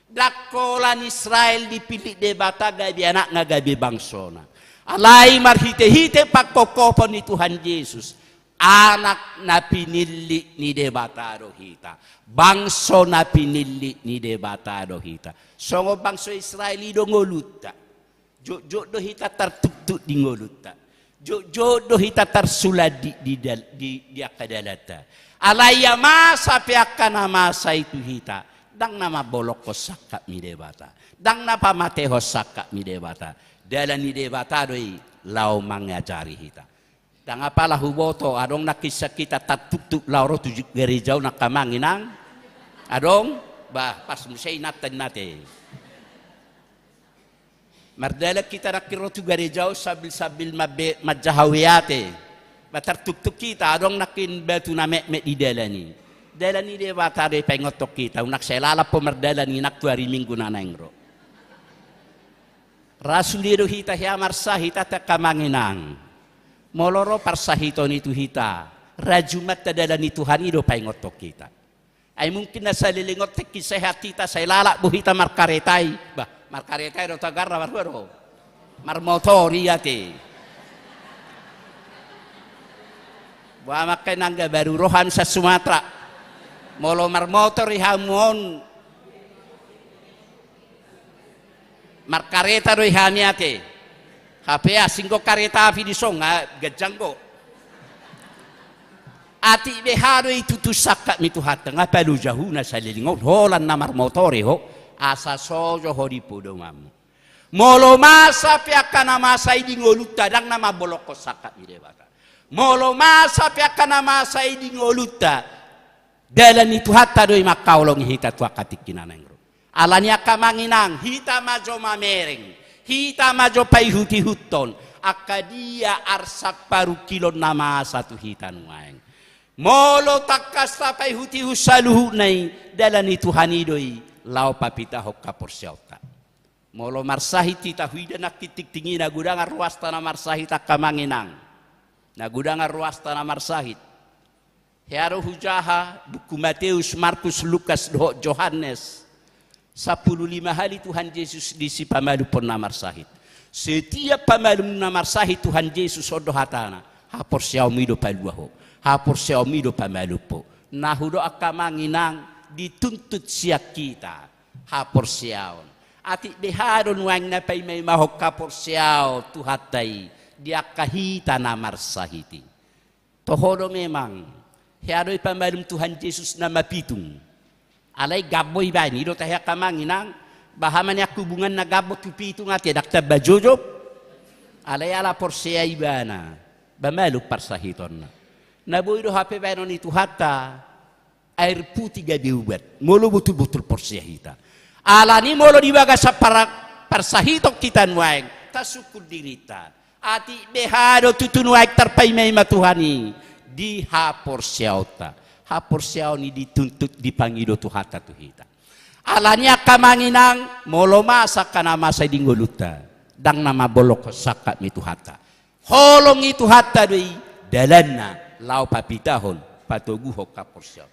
Ndang holan Israel dipillit Debata gabe anakna, gabe bangsona. Alai marhitehite pangkophopon ni Tuhan Jesus, anak na pinillit ni Debata do hita. Bangso na pinillit ni Debata do hita. Songon bangso Israel i do ngolunta. Jotjot do hita tartuktuk di ngolunta. Jotjot do hita tarsulan di, di dal-, di, di angka dalanta. Alai ia masa pe angka na masa i tu hita, ndang na mambolongkon sangkap ni Debata, ndang na pamatehon sangkap ni Debata. Dalan ni Debata do i laho mangajari hita. Ndang apala huboto, adong nangkin sian hita tartuktuk laho ro tu gareja on angka amang inang? Adong? Bah, pas muse inanta, inanta i. Mardalan hita nangkin ro tu gareja on sambil-sambil mambe-, manjaha U A te. Ba tartuktuk hita, adong nangkin batu na metmet di dalan i. Dalan ni Debata do i paingothon hita, unang sai lalap ho mardalan inang tu ari Minggu na naeng ro. Ra sude do hita hea marsahit ate angka amang inang. Molo ro parsahiton i tu hita, ra jumanta, dalan ni Tuhan i do paingothon hita. Ai mungkin na saleleng on tingki sehat hita, sai lalap bo hita markareta i. Bah, markareta i do tagarna, marhua do? Marmotor i ate. Boha ma angka inang, angka baru ro hami sian Sumatra. Molo marmotor i hamu on, markareta do i hami ate. Hape asing do kareta api dison, nga ganjang do. Atik beha do i tutu sangkap ni Tuhanta, nga paloja ho na saleleng on, holan na marmotor i ho, asa sojo ho di podomanmu. Molo masa pe angka na masa i di ngolunta, ndang na mambolongkon sangkap ni Debata. Molo masa pe angka na masa i di ngolunta, dalan ni Tuhanta do i mangkaholongi hita tu angka tingki na naeng ro. Alani angka amang inang, hita ma jo mamereng, hita ma jo paihut-ihuthon angka dia arsak parungkilon na masa tu hita nuaeng. Molo tangkas tapaihut-ihut saluhutna i, dalan ni Tuhan i do i laho papitahon haporseaonta. Molo marsahit hita, huida nangkin tingting i na godang ruasta na marsahit angka amang inang. Na godang ruasta na marsahit. Hea do hujaha buku Mateus, Markus, Lukas dohot Johannes. Sampulu lima hali Tuhan Jesus disi pamalumhon na marsahit. Setiap pamalum na marsahit Tuhan Jesus, on do hatana, haporseaonmu i do palua ho, haporseaonmu i do pamalum ho. Na hudok angka amang inang, dituntut sian hita haporseaon. Atik beha do nuaeng na paimaimahon haporseaon Tuhanta i di angka hita na marsahit i. Toho do memang, hea do i pamalum Tuhan Jesus na mapitung. Alai gambo ibaen, i do tahe angka amang inang, baha ma nian hubungan na gambo tu pitung ate, ndang tamba jojop. Alai ala porsea ibana, ba malum parsahitonna. Na boi do hape baenon ni Tuhanta, air putih gabe ubat, molo botul-botul porsea hita. Alani molo di bagasan par-, parsahiton hita nuaeng, tasungkun dirinta. Atik beha do tutu nuaeng tarpaimaima Tuhan i di haporseaonta. Haporseaon i dituntut, dipangido Tuhanta tu hita. Alani angka amang inang, molo masa angka na masa i di ngolunta, ndang na mambolongkon sangkap ni Tuhanta. Holong ni Tuhanta do i dalanna laho papitahon, patoguhon haporseaon.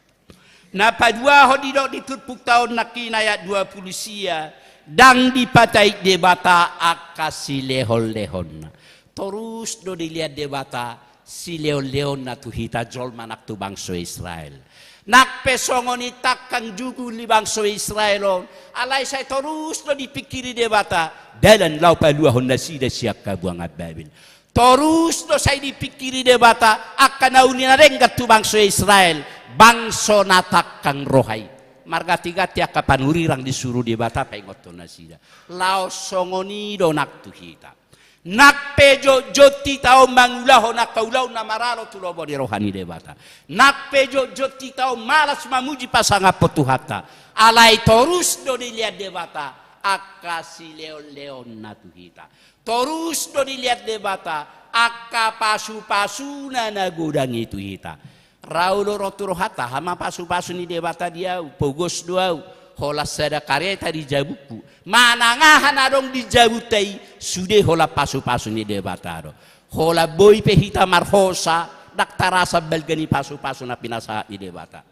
Na paduahon didok di turpukta on nangkin ayat dua pulu sia, ndang dipatait Debata angka silehonlehonna. Torus do dilehon Debata silehonlehonna tu hita jolma nang tu bangso Israel. Nang pe songon i tangkang jugul ni bangso Israel on, alai sai torus do dipingkiri Debata dalan laho paluahon nasida sian habuangan Babel. Torus do sai dipingkiri Debata angka na uli na denggan tu bangso Israel, bangso na tangkang roha i. Margantiganti angka panurirang disuru Debata paingothon nasida. Laos songon i do nang tu hita. Nang pe jotjot hita on mangulahon angka ulaon na maralo tu lomo ni roha ni Debata. Nang pe jotjot hita on malas mamuji pasangaphon Tuhanta. Alai torus do dilehon Debata angka silehonlehonna tu hita. Torus do dilehon Debata angka pasupasuna na godang i tu hita. Ra olo ro tu rohanta, aha ma pasupasu ni Debata di ahu, pogos do ahu, holan sada kareta di jabungku. Manang aha na adong di jabunta i, sude holan pasupasu ni Debata do. Holan boi pe hita marhosa, ndang tarasa balga ni pasupasu na pinasahat ni Debata.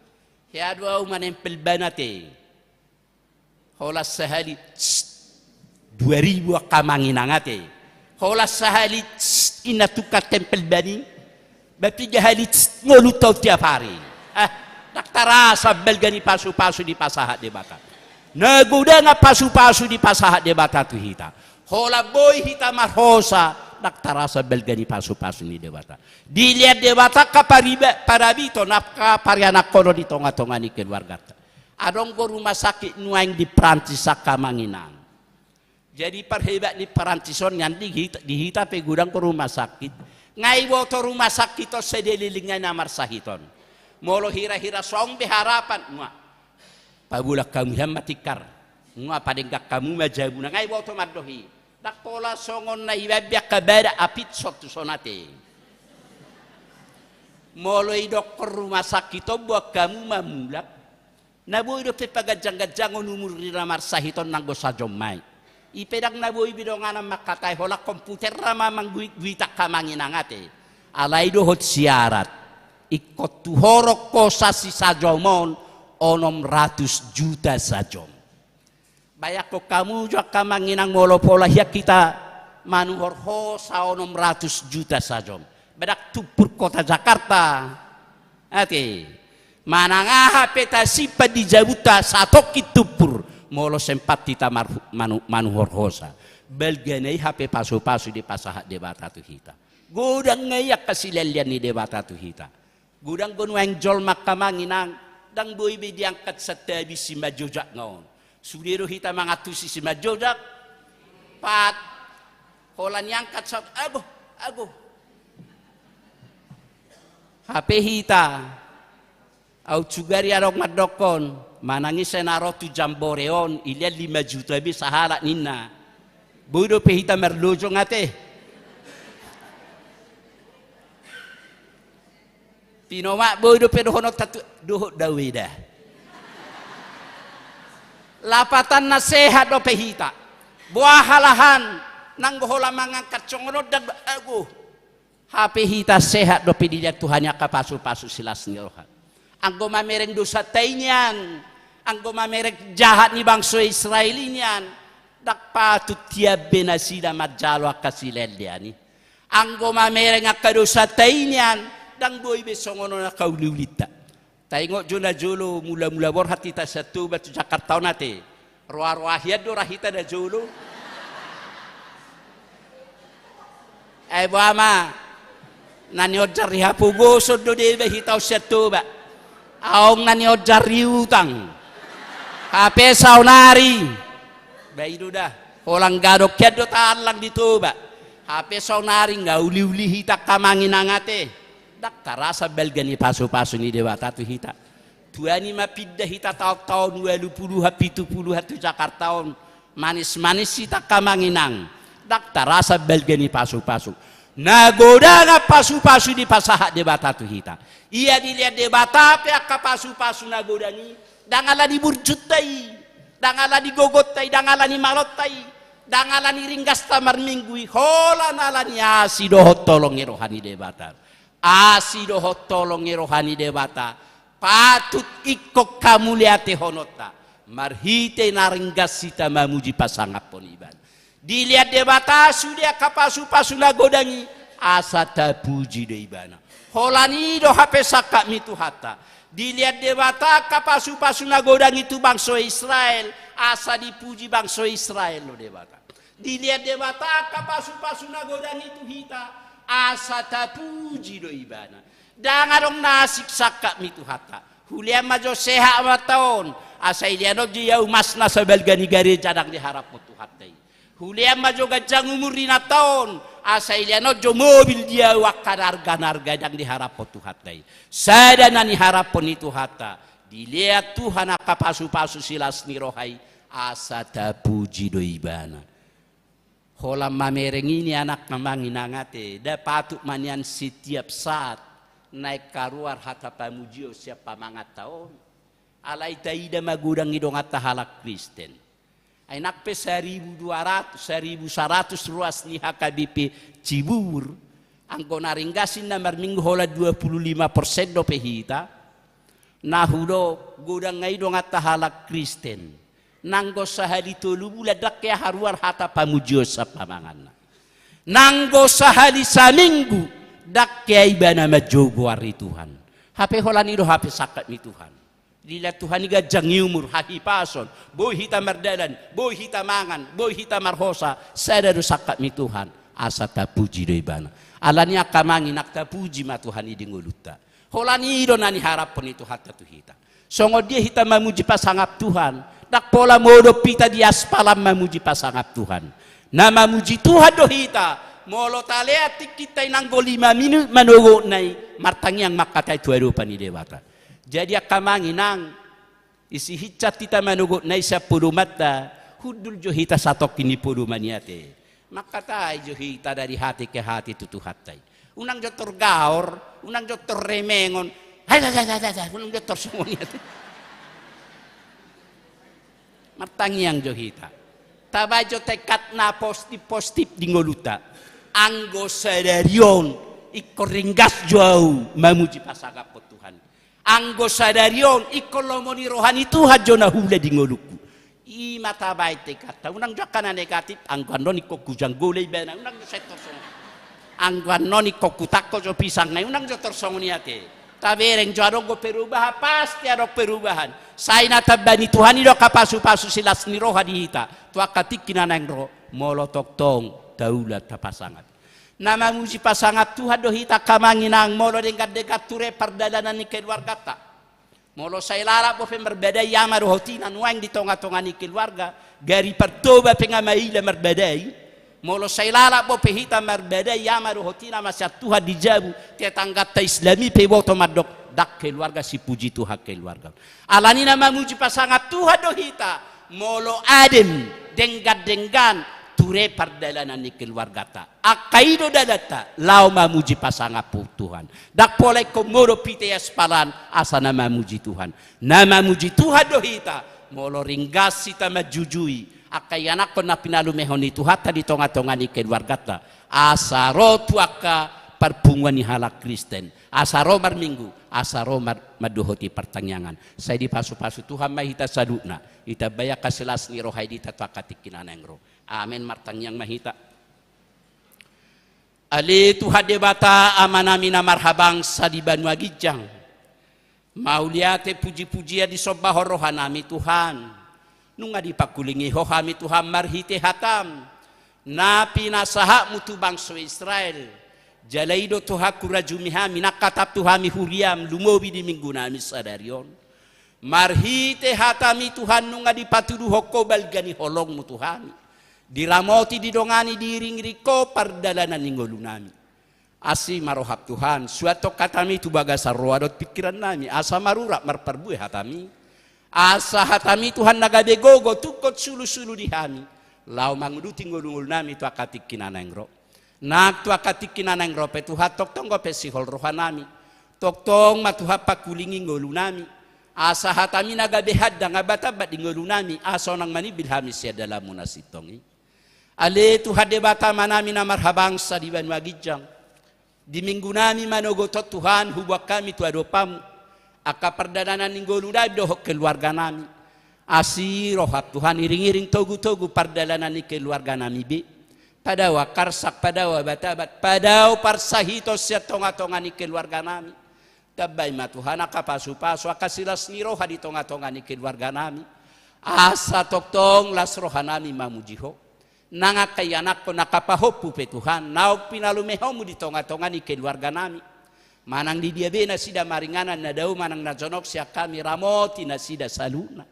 Hea do ahu manempel ban ate. Holan sahali, dua ribu angka amang inang ate. Holan sahali, inna tungkal tempel ban i. Ba piga hali, ngolu taon tiap ari. Eh, ndang tarasa balga ni pasupasu dipasahat Debata. Na godang pasupasu dipasahat Debata tu hita. Holan boi hita marhosa, ndang tarasa balga ni pasupasu ni Debata. Dilehon Debata angka pariba-, parabiton, angka parianakhonon di tongatonga ni keluarganta. Adong do rumah sakit nuaeng di Prancis angka amang inang. Jadi parhebat ni Prancis on nian di hita, di hita pe godang do rumah sakit. Nga iboto rumah sakit on sadeliling i na marsahit on. Molo hirahira songon be harapan, nga. Pabulang hamu hian ma tikar. Nga padenggan hamu ma jabuna, nga iboto mandok i. Ndang pola songon na ibaen be angka badak apitson tu son ate. Molo idokkon rumah sakit on boan hamu ma mulak. Na boi dope paganjangganjangon umur ni na marsahit on nanggo sajom ma i. I pe ndang na boi be donganan mangkatai, holan komputer ra ma mangguitguit angka amang inang ate. Alai dohot syarat. Ingkon tuhoron hosa sisajom on onom ratus juta sajom. Bayangkon hamu jo angka amang inang, molo pola hian hita manuhor hosa onom ratus juta sajom. Ba ndang tumpur kota Jakarta. Ate. Manang aha pe tasimpan di jabunta satongkin tumpur. Molo sempat hita mar-, manu-, manuhor hosa. Balgana i hape pasupasu dipasahat Debata tu hita. Godang nga i angka silehonlehon ni Debata tu hita. Godang do nuaeng jolma angka amang inang, ndang boi be diangkat santabi simanjojak nga on. Sude do hita mangantusi simanjojak. Pat. Holan iangkat saut, agoh, agoh. Hape hita. Aut sugari adong mandokkon, manang ise na ro tu jambore on, ilehon lima juta be sahalak ninna. Boi dope hita marlojong ate. Pinomat boi dope dohononta tu, dohot daweda. Lapatanna sehat dope hita. Boha lahan, nanggo holan mangangkat songon on ndang, agoh. Hape hita sehat dope dilehon Tuhan i angka pasupasu silas ni roha. Anggo mamereng dosanta i nian, anggo mamereng jahat ni bangso Israel i nian, ndang patut hian be nasida manjalo angka silehonlehon i. Anggo mamereng angka dosanta i nian, ndang boi be songon on angka uliulinta. Taingot jo najolo, mulamula borhat hita sian Toba tu Jakarta on ate. Roaroa hian do ra hita najolo. Ai boha ma, na nionjar ni hapogoson do deba hita on sian Toba. Adong na nionjar ni utang. Hape saonari. Ba i do da. Holan gadok hian do taallang di Toba. Hape saonari nga uliuli hita angka amang inang ate. Ndang tarasa balga ni pasupasu ni Debata tu hita. Tua ni ma pinda hita taontaon ualupuluhan pitupuluhan tu Jakarta on. Manismanis hita angka amang inang. Ndang tarasa balga ni pasupasu. Na godang pasupasu dipasahat Debata tu hita. Ia dilehon Debata pe angka pasupasu na godang i. Ndang ala ni burjunta i. Ndang ala ni gogonta i. Ndang ala ni malonta i. Ndang ala ni ringgasta marminggu i, holan ala ni asi dohot holong ni roha ni Debata. Asi dohot holong ni roha ni Debata patut ingkon hamuliatehononta marhite na ringgas hita mamuji pasangaphon Ibana. Dilehon Debata sude angka pasupasu na godang i asa tapuji do Ibana. Holan i do hape sangkap ni Tuhanta. Dilehon Debata angka pasupasu na godang i tu bangso Israel asa dipuji bangso Israel do Debata. Dilehon Debata angka pasupasu na godang i tu hita asa tapuji do Ibana. Ndang adong na asing sangkap ni Tuhanta. Hulehon ma jo sehat amanta on asa dilehon jo i ahu mas na sabalga ni gareja ndang diharapon Tuhanta i. Hulehon ma jo ganjang umur ni inanta on asa dilehon jo mobil di ahu angka na arga na arga ndang diharapon Tuhanta i. Sada na niharaphon ni Tuhanta, dilehon Tuhan angka pasupasu silas ni roha i asa tapuji do Ibana. Holan mamereng i nian angka amang inang ate, nda patut ma nian setiap saat naeng haruar hata pamujion sian pamanganta on. Alai taida ma godang ni donganta halak Kristen. Ai nang pe saribu dua ratus, saribu saratus ruas ni H K B P Cibubur, anggo na ringgas i na marminggu holan dua puluh lima persen dope hita. Na hudok godang nai donganta halak Kristen. Nanggo sahali tolu bulan ndang hea haruar hata pamujion sian pamanganna. Nanggo sahali saminggu ndang hea ibana manjou goar ni Tuhan. Hape holan i do hape sangkap ni Tuhan. Dilehon Tuhan i ganjang ni umur, hahipason, boi hita mardalan, boi hita mangan, boi hita marhosa, sada do sangkap ni Tuhan, asa tapuji do Ibana. Alani i angka amang inang, tapuji ma Tuhan i di ngolunta. Holan i do na niharaphon ni Tuhanta tu hita. Songon dia hita mamuji pasangap Tuhan? Ndang pola modom hita di aspalan mamuji pasangap Tuhan. Na mamuji Tuhan do hita molo talehon tingkinta i nanggo lima minut manogotna i martangiang mangkatai tu adopan ni Debata. Jadi angka amang inang, isi hinsa hita manogotna i sian podomanta, hundul jo hita satongkin ni podoman i ate. Mangkatai jo hita dari hati ke hati tu Tuhanta i. Unang jo tor gaor, unang jo tor remengon. Hai, hai, hai, hai, hai, unang jo tor songon i ate. Martangiang jo hita. Tabaen jo tekad na positif-positif di ngolunta. Anggo sadari on ingkon ringgas jo ahu mamuji pasangaphon Tuhan. Anggo sadari on ingkon lomo ni roha ni Tuhan jo na huula di ngolungku. I ma tabaen tekadta, unang jo angka na negatif, anggo annon ingkon hujanggola ibana, unang jo sai tor songon i. Anggo annon ingkon hutangko jo pisang nai, unang jo tor songon i ate. Tabereng jo adong do perubahan, pasti adong perubahan. Sai na tamba ni Tuhan i do angka pasupasu silas ni roha di hita tu angka tingki na naeng ro, molo tongtong taula tapasangap. Na mamuji pasangap Tuhan do hita angka amang inang molo denggan-denggan ture pardalanan ni keluarganta. Molo sai lalap dope marbadai ama dohot ina nuaeng di tonga-tonga ni keluarga, gari Partoba pe nga maila marbadai. Molo sai lalap dope hita marbadai ama dohot ina masian Tuhan di jabu, tetangganta Islam i pe iboto mandok, ndang keluarga sipuji Tuhan keluarga. Alani na mamuji pasangap Tuhan do hita molo adem, denggan-denggan ture pardalanan ni keluarganta. Angka i do dalanta laho mamuji pasangap Tuhan. Ndang pola ingkon modom hita i aspalan asa na mamuji Tuhan. Na mamuji Tuhan do hita molo ringgas hita manjujui angka ianakhon na pinalumehon ni Tuhanta di tonga-tonga ni keluarganta, asa ro tu angka parpunguan ni halak Kristen, asa ro marminggu, asa ro mar-, mandohoti partangiangan. Sai dipasu-pasu Tuhan ma hita saluhutna. Ditambai angka silas ni roha i di hita tu angka tingki na naeng ro. Amen. Martangiang ma hita. Ale Tuhan Debata, Amanami na marhabangsa di banua ginjang, mauliate puji-pujian disombahon rohanami Tuhan. Nunga dipangkulingi Ho hami Tuhan marhite hataM na pinasahatMu tu bangso Israel. Jala i do Tuhan hurajumi hami, nang hatap tu hami huriaM lumobi di minggunami sadari on. Marhite hataMi Tuhan nunga dipatuduhon Ho balga ni holongMu Tuhan. Diramoti, didongani, diiring-iring Ho pardalanan ni ngolunami. Asi ma rohaM Tuhan, suanhon hataMi tu bagasan roha dohot pingkirannami, asa marurat marparbue hataMi. Asa hataMi Tuhan na gabe gogo tungkot sulu-sulu di hami, laho manguduti ngolu-ngolunami tu angka tingki na naeng ro. Nang tu angka tingki na naeng ro pe Tuhan, tongtong dope sihol rohanami. Tongtong ma Tuhan pangkulingi ngolunami. Asa hataMi na gabe handang ambat-ambat di ngolunami, asa unang manimbil hami sian dalanMu na sintong i. Ale Tuhan Debata Amanami na marhabangsa di banua ginjang, di minggunami manogot on Tuhan, huboan hami tu adopanMu angka pardalanan ni ngolunami dohot keluarganami. Asi rohaM Tuhan, iring-iring togu-togu pardalanan ni keluarganami be. Padao angka arsak, padao abat-abat, padao parsahiton sian tonga-tonga ni keluarganami. Tambai ma Tuhan angka pasu-pasu, angka silas ni roha di tonga-tonga ni keluarganami. Asa tongtong las rohanami mamuji Ho. Nang angka ianakkon, angka pahompu pe Tuhan, naung pinalumehonMu di tonga-tonga ni keluarganami. Manang di dia be nasida maringanan, na dao manang na jonok sian hami, ramoti nasida saluhutna.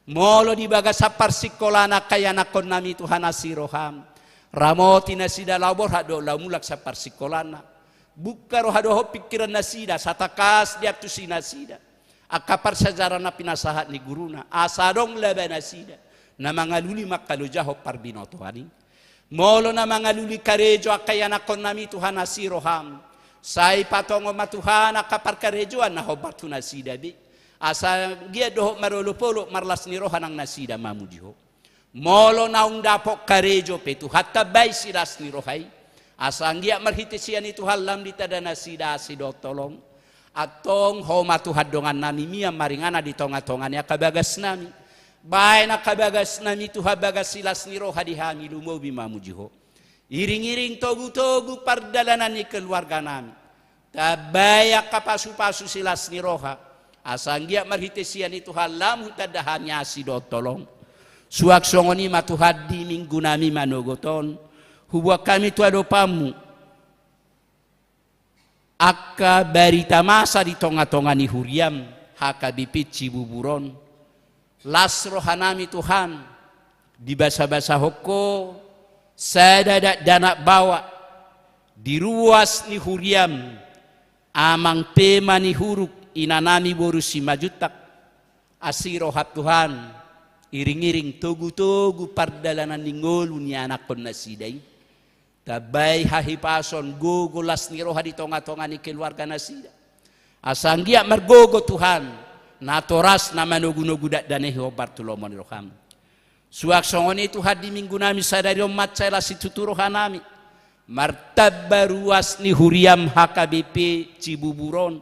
Molo di bagasan parsingkolaan angka ianakkonnami Tuhan, asi rohaM, ramoti nasida laho borhat dohot laho mulak sian parsingkolaanna. Buka roha dohot pingkiran nasida, asa tangkas diantusi nasida angka parsiajaran na pinasahat ni guruna, asa adong laba nasida na mangalului mangkalojahon parbinotoan i. Molo na mangalului karejo angka ianakkonnami Tuhan, asi rohaM, sai patongon ma Tuhan angka parkarejoan na hombar tu nasida be, asa anggiat dohot marolop-olop marlas ni roha nang nasida mamuji Ho. Molo naung dapot karejo pe Tuhan, tambai silas ni roha i, asa anggiat marhite sian i Tuhan lam ditanda nasida asi dohot holong. Antong Ho ma Tuhan dongannami, mian maringanan di tonga-tonga ni angka bagasnami. Baen angka bagasnami Tuhan bagas silas ni roha di hami, lumobi mamuji Ho. Iring-iring togu-togu pardalanan ni keluarganami. Tambai angka pasu-pasu silas ni roha, asa anggiat marhite sian i Tuhan lam hutanda hami asi dohot holong. Suang songon i ma Tuhan di minggunami manogot on, huboan hami tu adopanMu angka barita masa di tonga-tonga ni huriaM, H K B P Cibubur on. Las rohanami Tuhan, dibasa-basahon Ho sada dakdanak baoa di ruas ni huriaM, Amang P. Manihuruk, inanami boru Simanjuntak. Asi rohaM Tuhan, iring-iring togu-togu pardalanan ni ngolu ni anakkon nasida i. Tambai hahipason, gogo, las ni roha di tonga-tonga ni keluarga nasida. Asa anggiat margogo Tuhan, natoras na manogu-nogu dakdanak i hombar tu lomo ni rohaM. Suang songon i Tuhan di minggunami sadari on mansai las situtu rohanami. Martamba ruas ni huriaM H K B P Cibubur on.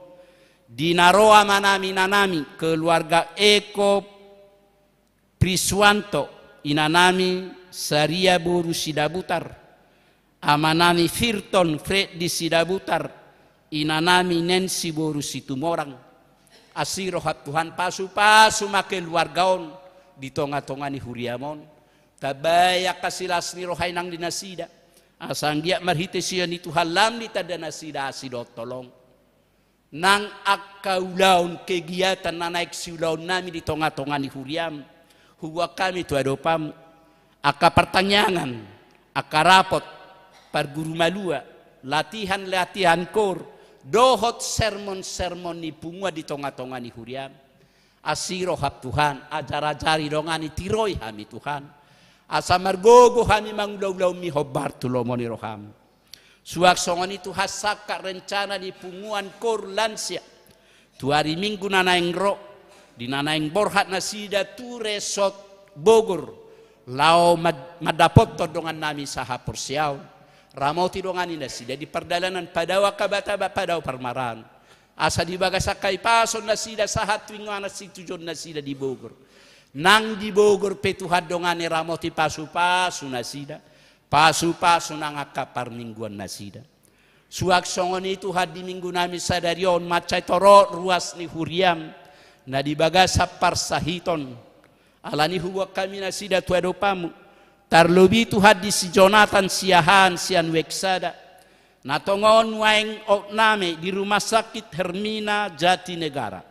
Di na ro amanami inanami, keluarga Eko Prisuanto, inanami Saria boru Sidabutar, amanami Firton Freddy Sidabutar, inanami Nancy boru Situmorang. Asi rohaM Tuhan, pasu-pasu ma keluarga on di tonga-tonga ni huriaM on. Tambai angka silas ni roha i nang di nasida, asa anggiat marhite sian i Tuhan lam ditanda nasida asi dohot holong. Nang angka ulaon kegiatan na naeng siulaonnami di tonga-tonga ni huriaM, huboan hami tu adopanMu. Angka partangiangan, angka rapot parguru malua, latihan-latihan koor, dohot sermon-sermon ni punguan di tonga-tonga ni huriaM. Asi rohaM Tuhan, ajar-ajari, dongani, tiroi hami Tuhan. Asa margogo hami mangula ulaonMi hombar tu lomo ni rohaM. Suang songon i Tuhan, sangkap rencana ni punguan koor lansia tu ari Minggu na naeng ro, di na naeng borhat nasida tu Resort Bogor, laho mad-, mandapothon dongannami sahaporseaon. Ramoti, dongani nasida di pardalanan, padao angka bata-bata, padao parmaraan. Asa di bagasan hahipason nasida sahat tu inganan situjuon nasida di Bogor. Nang di Bogor pe Tuhan, dongani, ramoti, pasu-pasu nasida. Pasu-pasu nang angka parmingguan nasida. Suang songon i Tuhan, di minggunami sadari on mansai torop ruas ni huriaM na di bagasan parsahiton. Alani i huboan hami nasida tu adopanMu. Tarlobi Tuhan di si Jonathan Siahaan sian Wek sada, na tongon nuaeng okname di Rumah Sakit Hermina Jatinegara.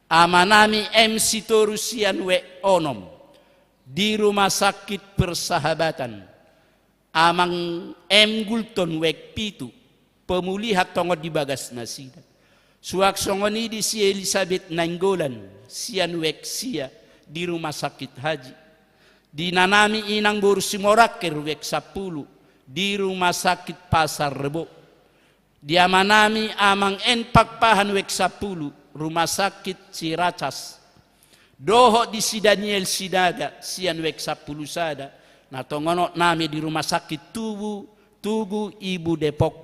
Amanami M. Sitorus sian Wek onom di Rumah Sakit Persahabatan. Amang M. Gultom Wek pitu, pemulihan tongon di bagas nasida. Suang songon i di si Elisabet Nainggolan sian Wek sia di Rumah Sakit Haji. Di inanami Inang boru Simorangkir Wek sampulu di Rumah Sakit Pasar Rebo. Di amanami Amang N. Pakpahan Wek sampulu, Rumah Sakit Ciracas. Dohot di si Daniel Sinaga sian Wek sampulu sada Na tongonok nami di rumah sakit Tugu, Tugu Ibu Depok.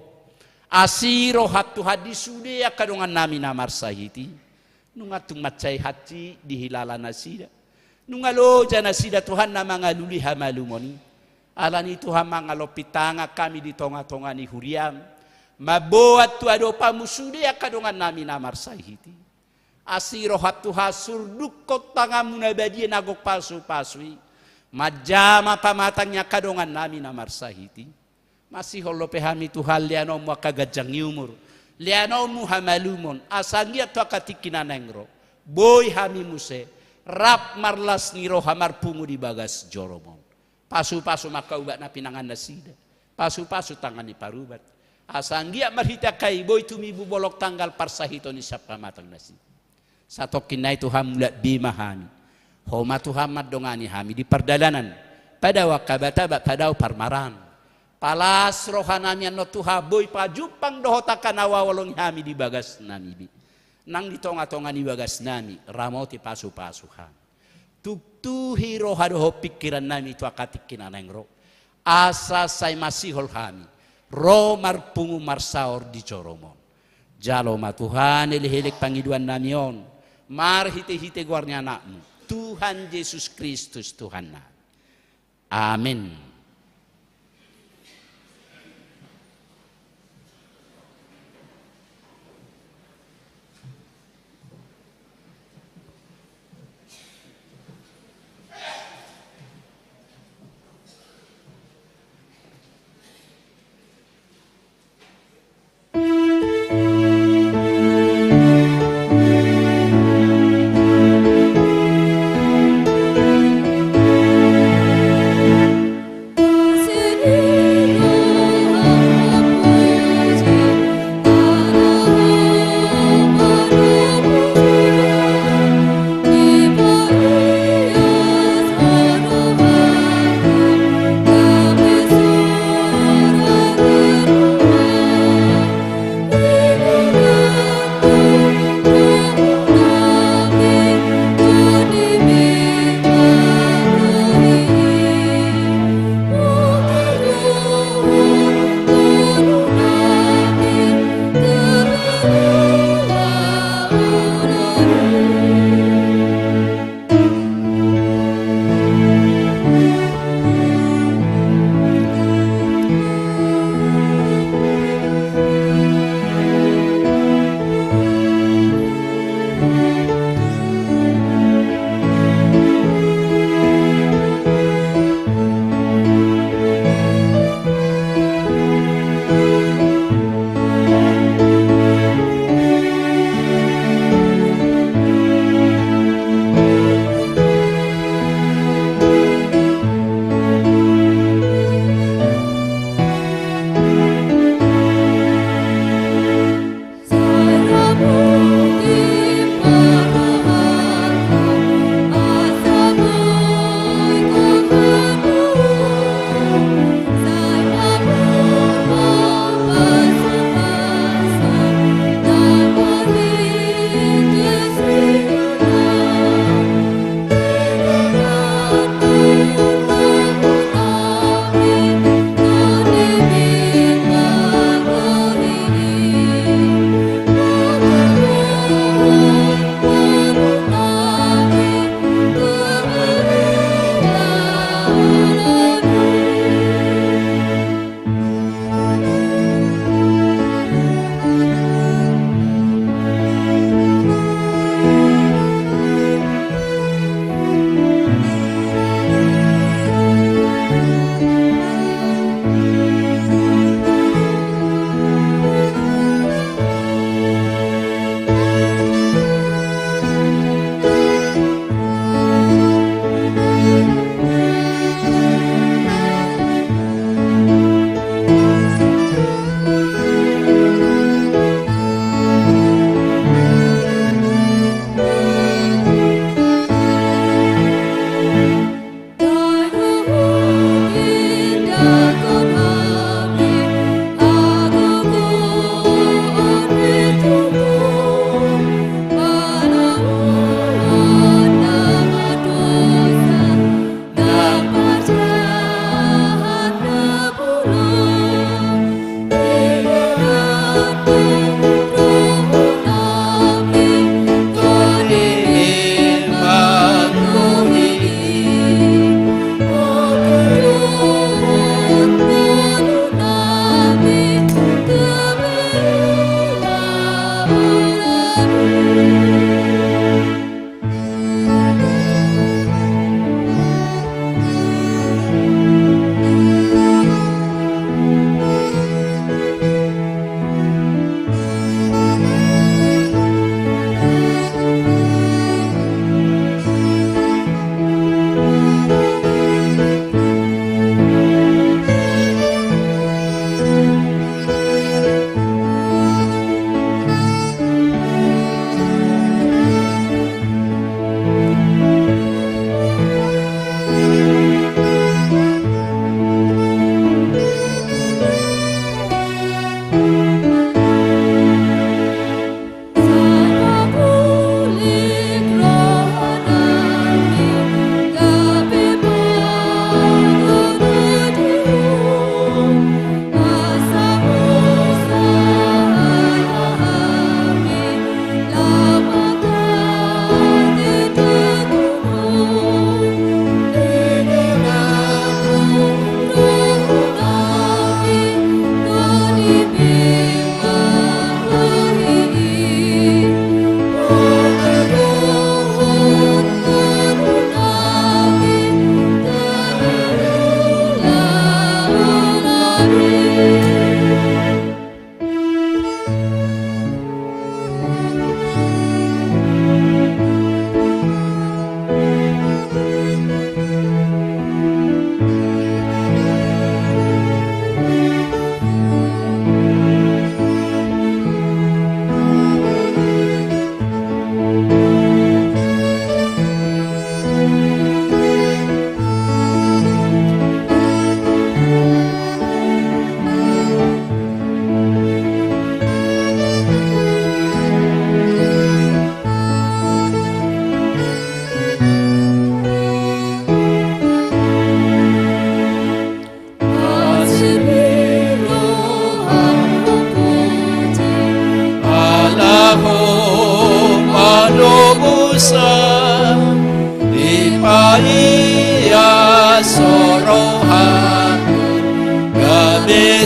Asi roha Tuhan di sude angka dongan nami na marsahit i. Nunga tung mansai hansit dihilala nasida. Nunga loja nasida Tuhan na mangalului hamalumon i. Alani i Tuhan mangalompit tangan hami di tonga-tonga ni huriam. Mamboan tu adopanmu sude angka dongan nami na marsahit i. Asi roha Tuhan surdukkon tanganmu na badia na gok pasu-pasu i. Manjama pamatang ni angka dongan nami na marsahit i. Masihol dope hami Tuhan leanonmu angka ganjang ni umur. Leanonmu hamalumon. Asa anggiat tu angka tingki na naeng ro. Boi hami muse. Rap marlas ni roha marpungu di bagas joromon. Pasu-pasu ma angka ubat na pinangan nasida. Pasu-pasu tangan ni parubat. Asa anggiat marhite angka i boi tumibu bolok tanggal parsahiton ni sian pamatang nasida. Satongkin nai Tuhan mulak be ma hami. Ho ma Tuhan mandongani hami di pardalanan. Padao angka batabat, padao parmaraan. Palas roha nami annon Tuhan boi pajumpang dohot angka na huhaholongi hami di bagas nami be. Nang di tonga-tonga ni bagas nami, ramoti pasu-pasu hami. Tuktuhi roha dohot pingkiran nami tu angka tingki na naeng ro. Asa sai masihol hami. Ro marpungu marsaor di joromon. Jalo ma Tuhan elek-elek pangidoan nami on. Marhite-hite goar ni anakmu. Tuhan Jesus Kristus Tuhan nami. Amen.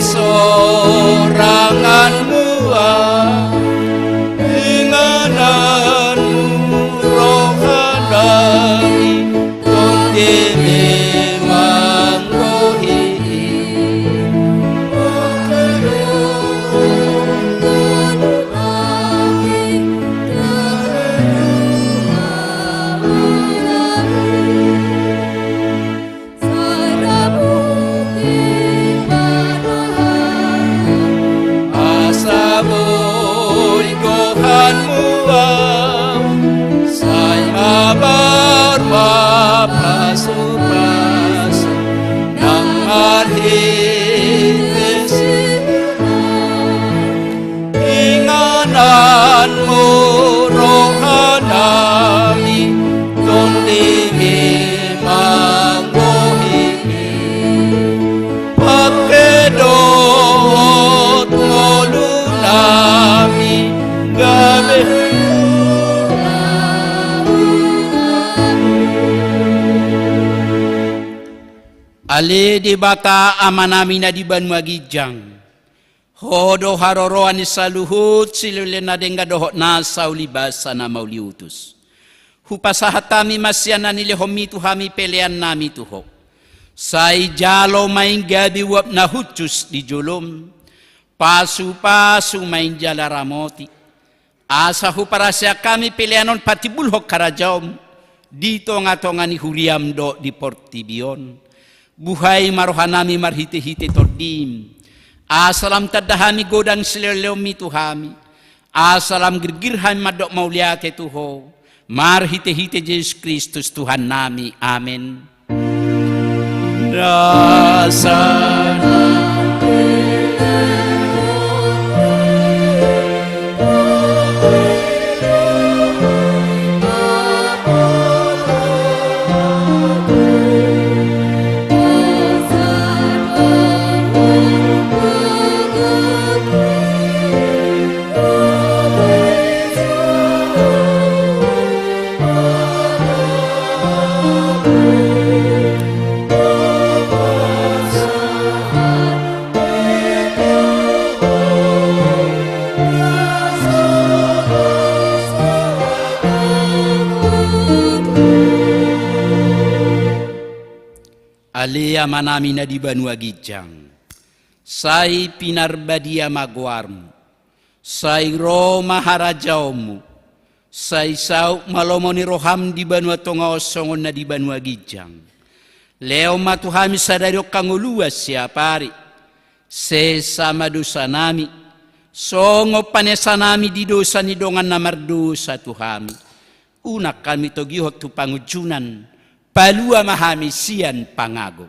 soranganmu au, ingananmu roha nami, tondimi manggohi. Asa boi gohanmu au, sai mabar ma pasupasu nang marhite si ingananmu roha nami, tondimi manggohi. Pake dohot ngolu nami gabe. Ale Debata Amanami na di banua ginjang, Ho do haroroan ni saluhut silehonlehon na denggan dohot na sauli basa na mauliutus. Hupasahat hami ma sian na nilehonmi tu hami pelean nami tu Ho. Sai jalo ma i gabe uap na hushus di jolom. Pasupasu ma i jala ramoti. Asa huparhaseang hami pelean on patimbulhon harajaonmu di tongatonga ni huriam dohot di portibi on. Buhai ma roha nami marhitehite tondim. Asa lam tanda hami godang silehonlehonmi tu hami. Asa lam girgir hami mandok mauliate tu Ho. Marhitehite Jesus Kristus Tuhan nami. Amen. Ale Amanami na di banua ginjang, sai pinarbadia ma goarmu. Sai ro ma harajaonmu, sai saut ma lomo ni roham di banua tonga on songon na di banua ginjang. Lehon ma tu hami sadari on hangoluan siapari. Sesa ma dosanami, songon panesanami di dosa ni dongan na mardosa tu hami. Unang hami togihon tu pangunjunan, palua ma hami sian pangago.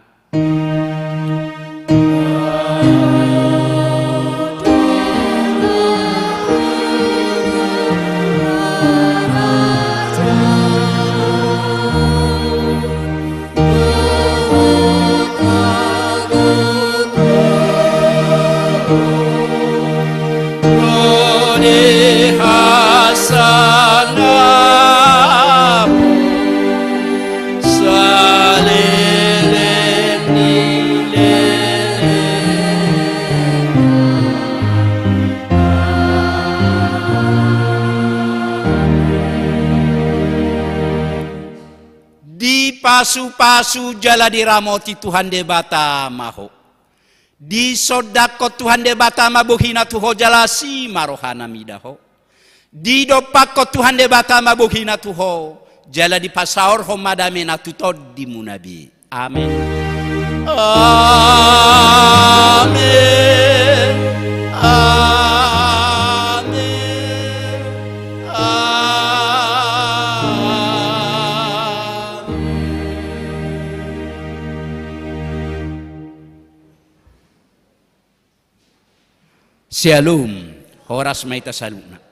Dipasupasu jala diramoti Tuhan Debata ma ho. Disondangkon Tuhan Debata ma bohina tu ho jala asi ma rohana mida ho. Didompakkon Tuhan Debata ma bohina tu ho jala dipasaorhon ma damena tu tondimuna be. Amen. Amen. Amen. Amen. Syalom. Horas ma hita saluhutna.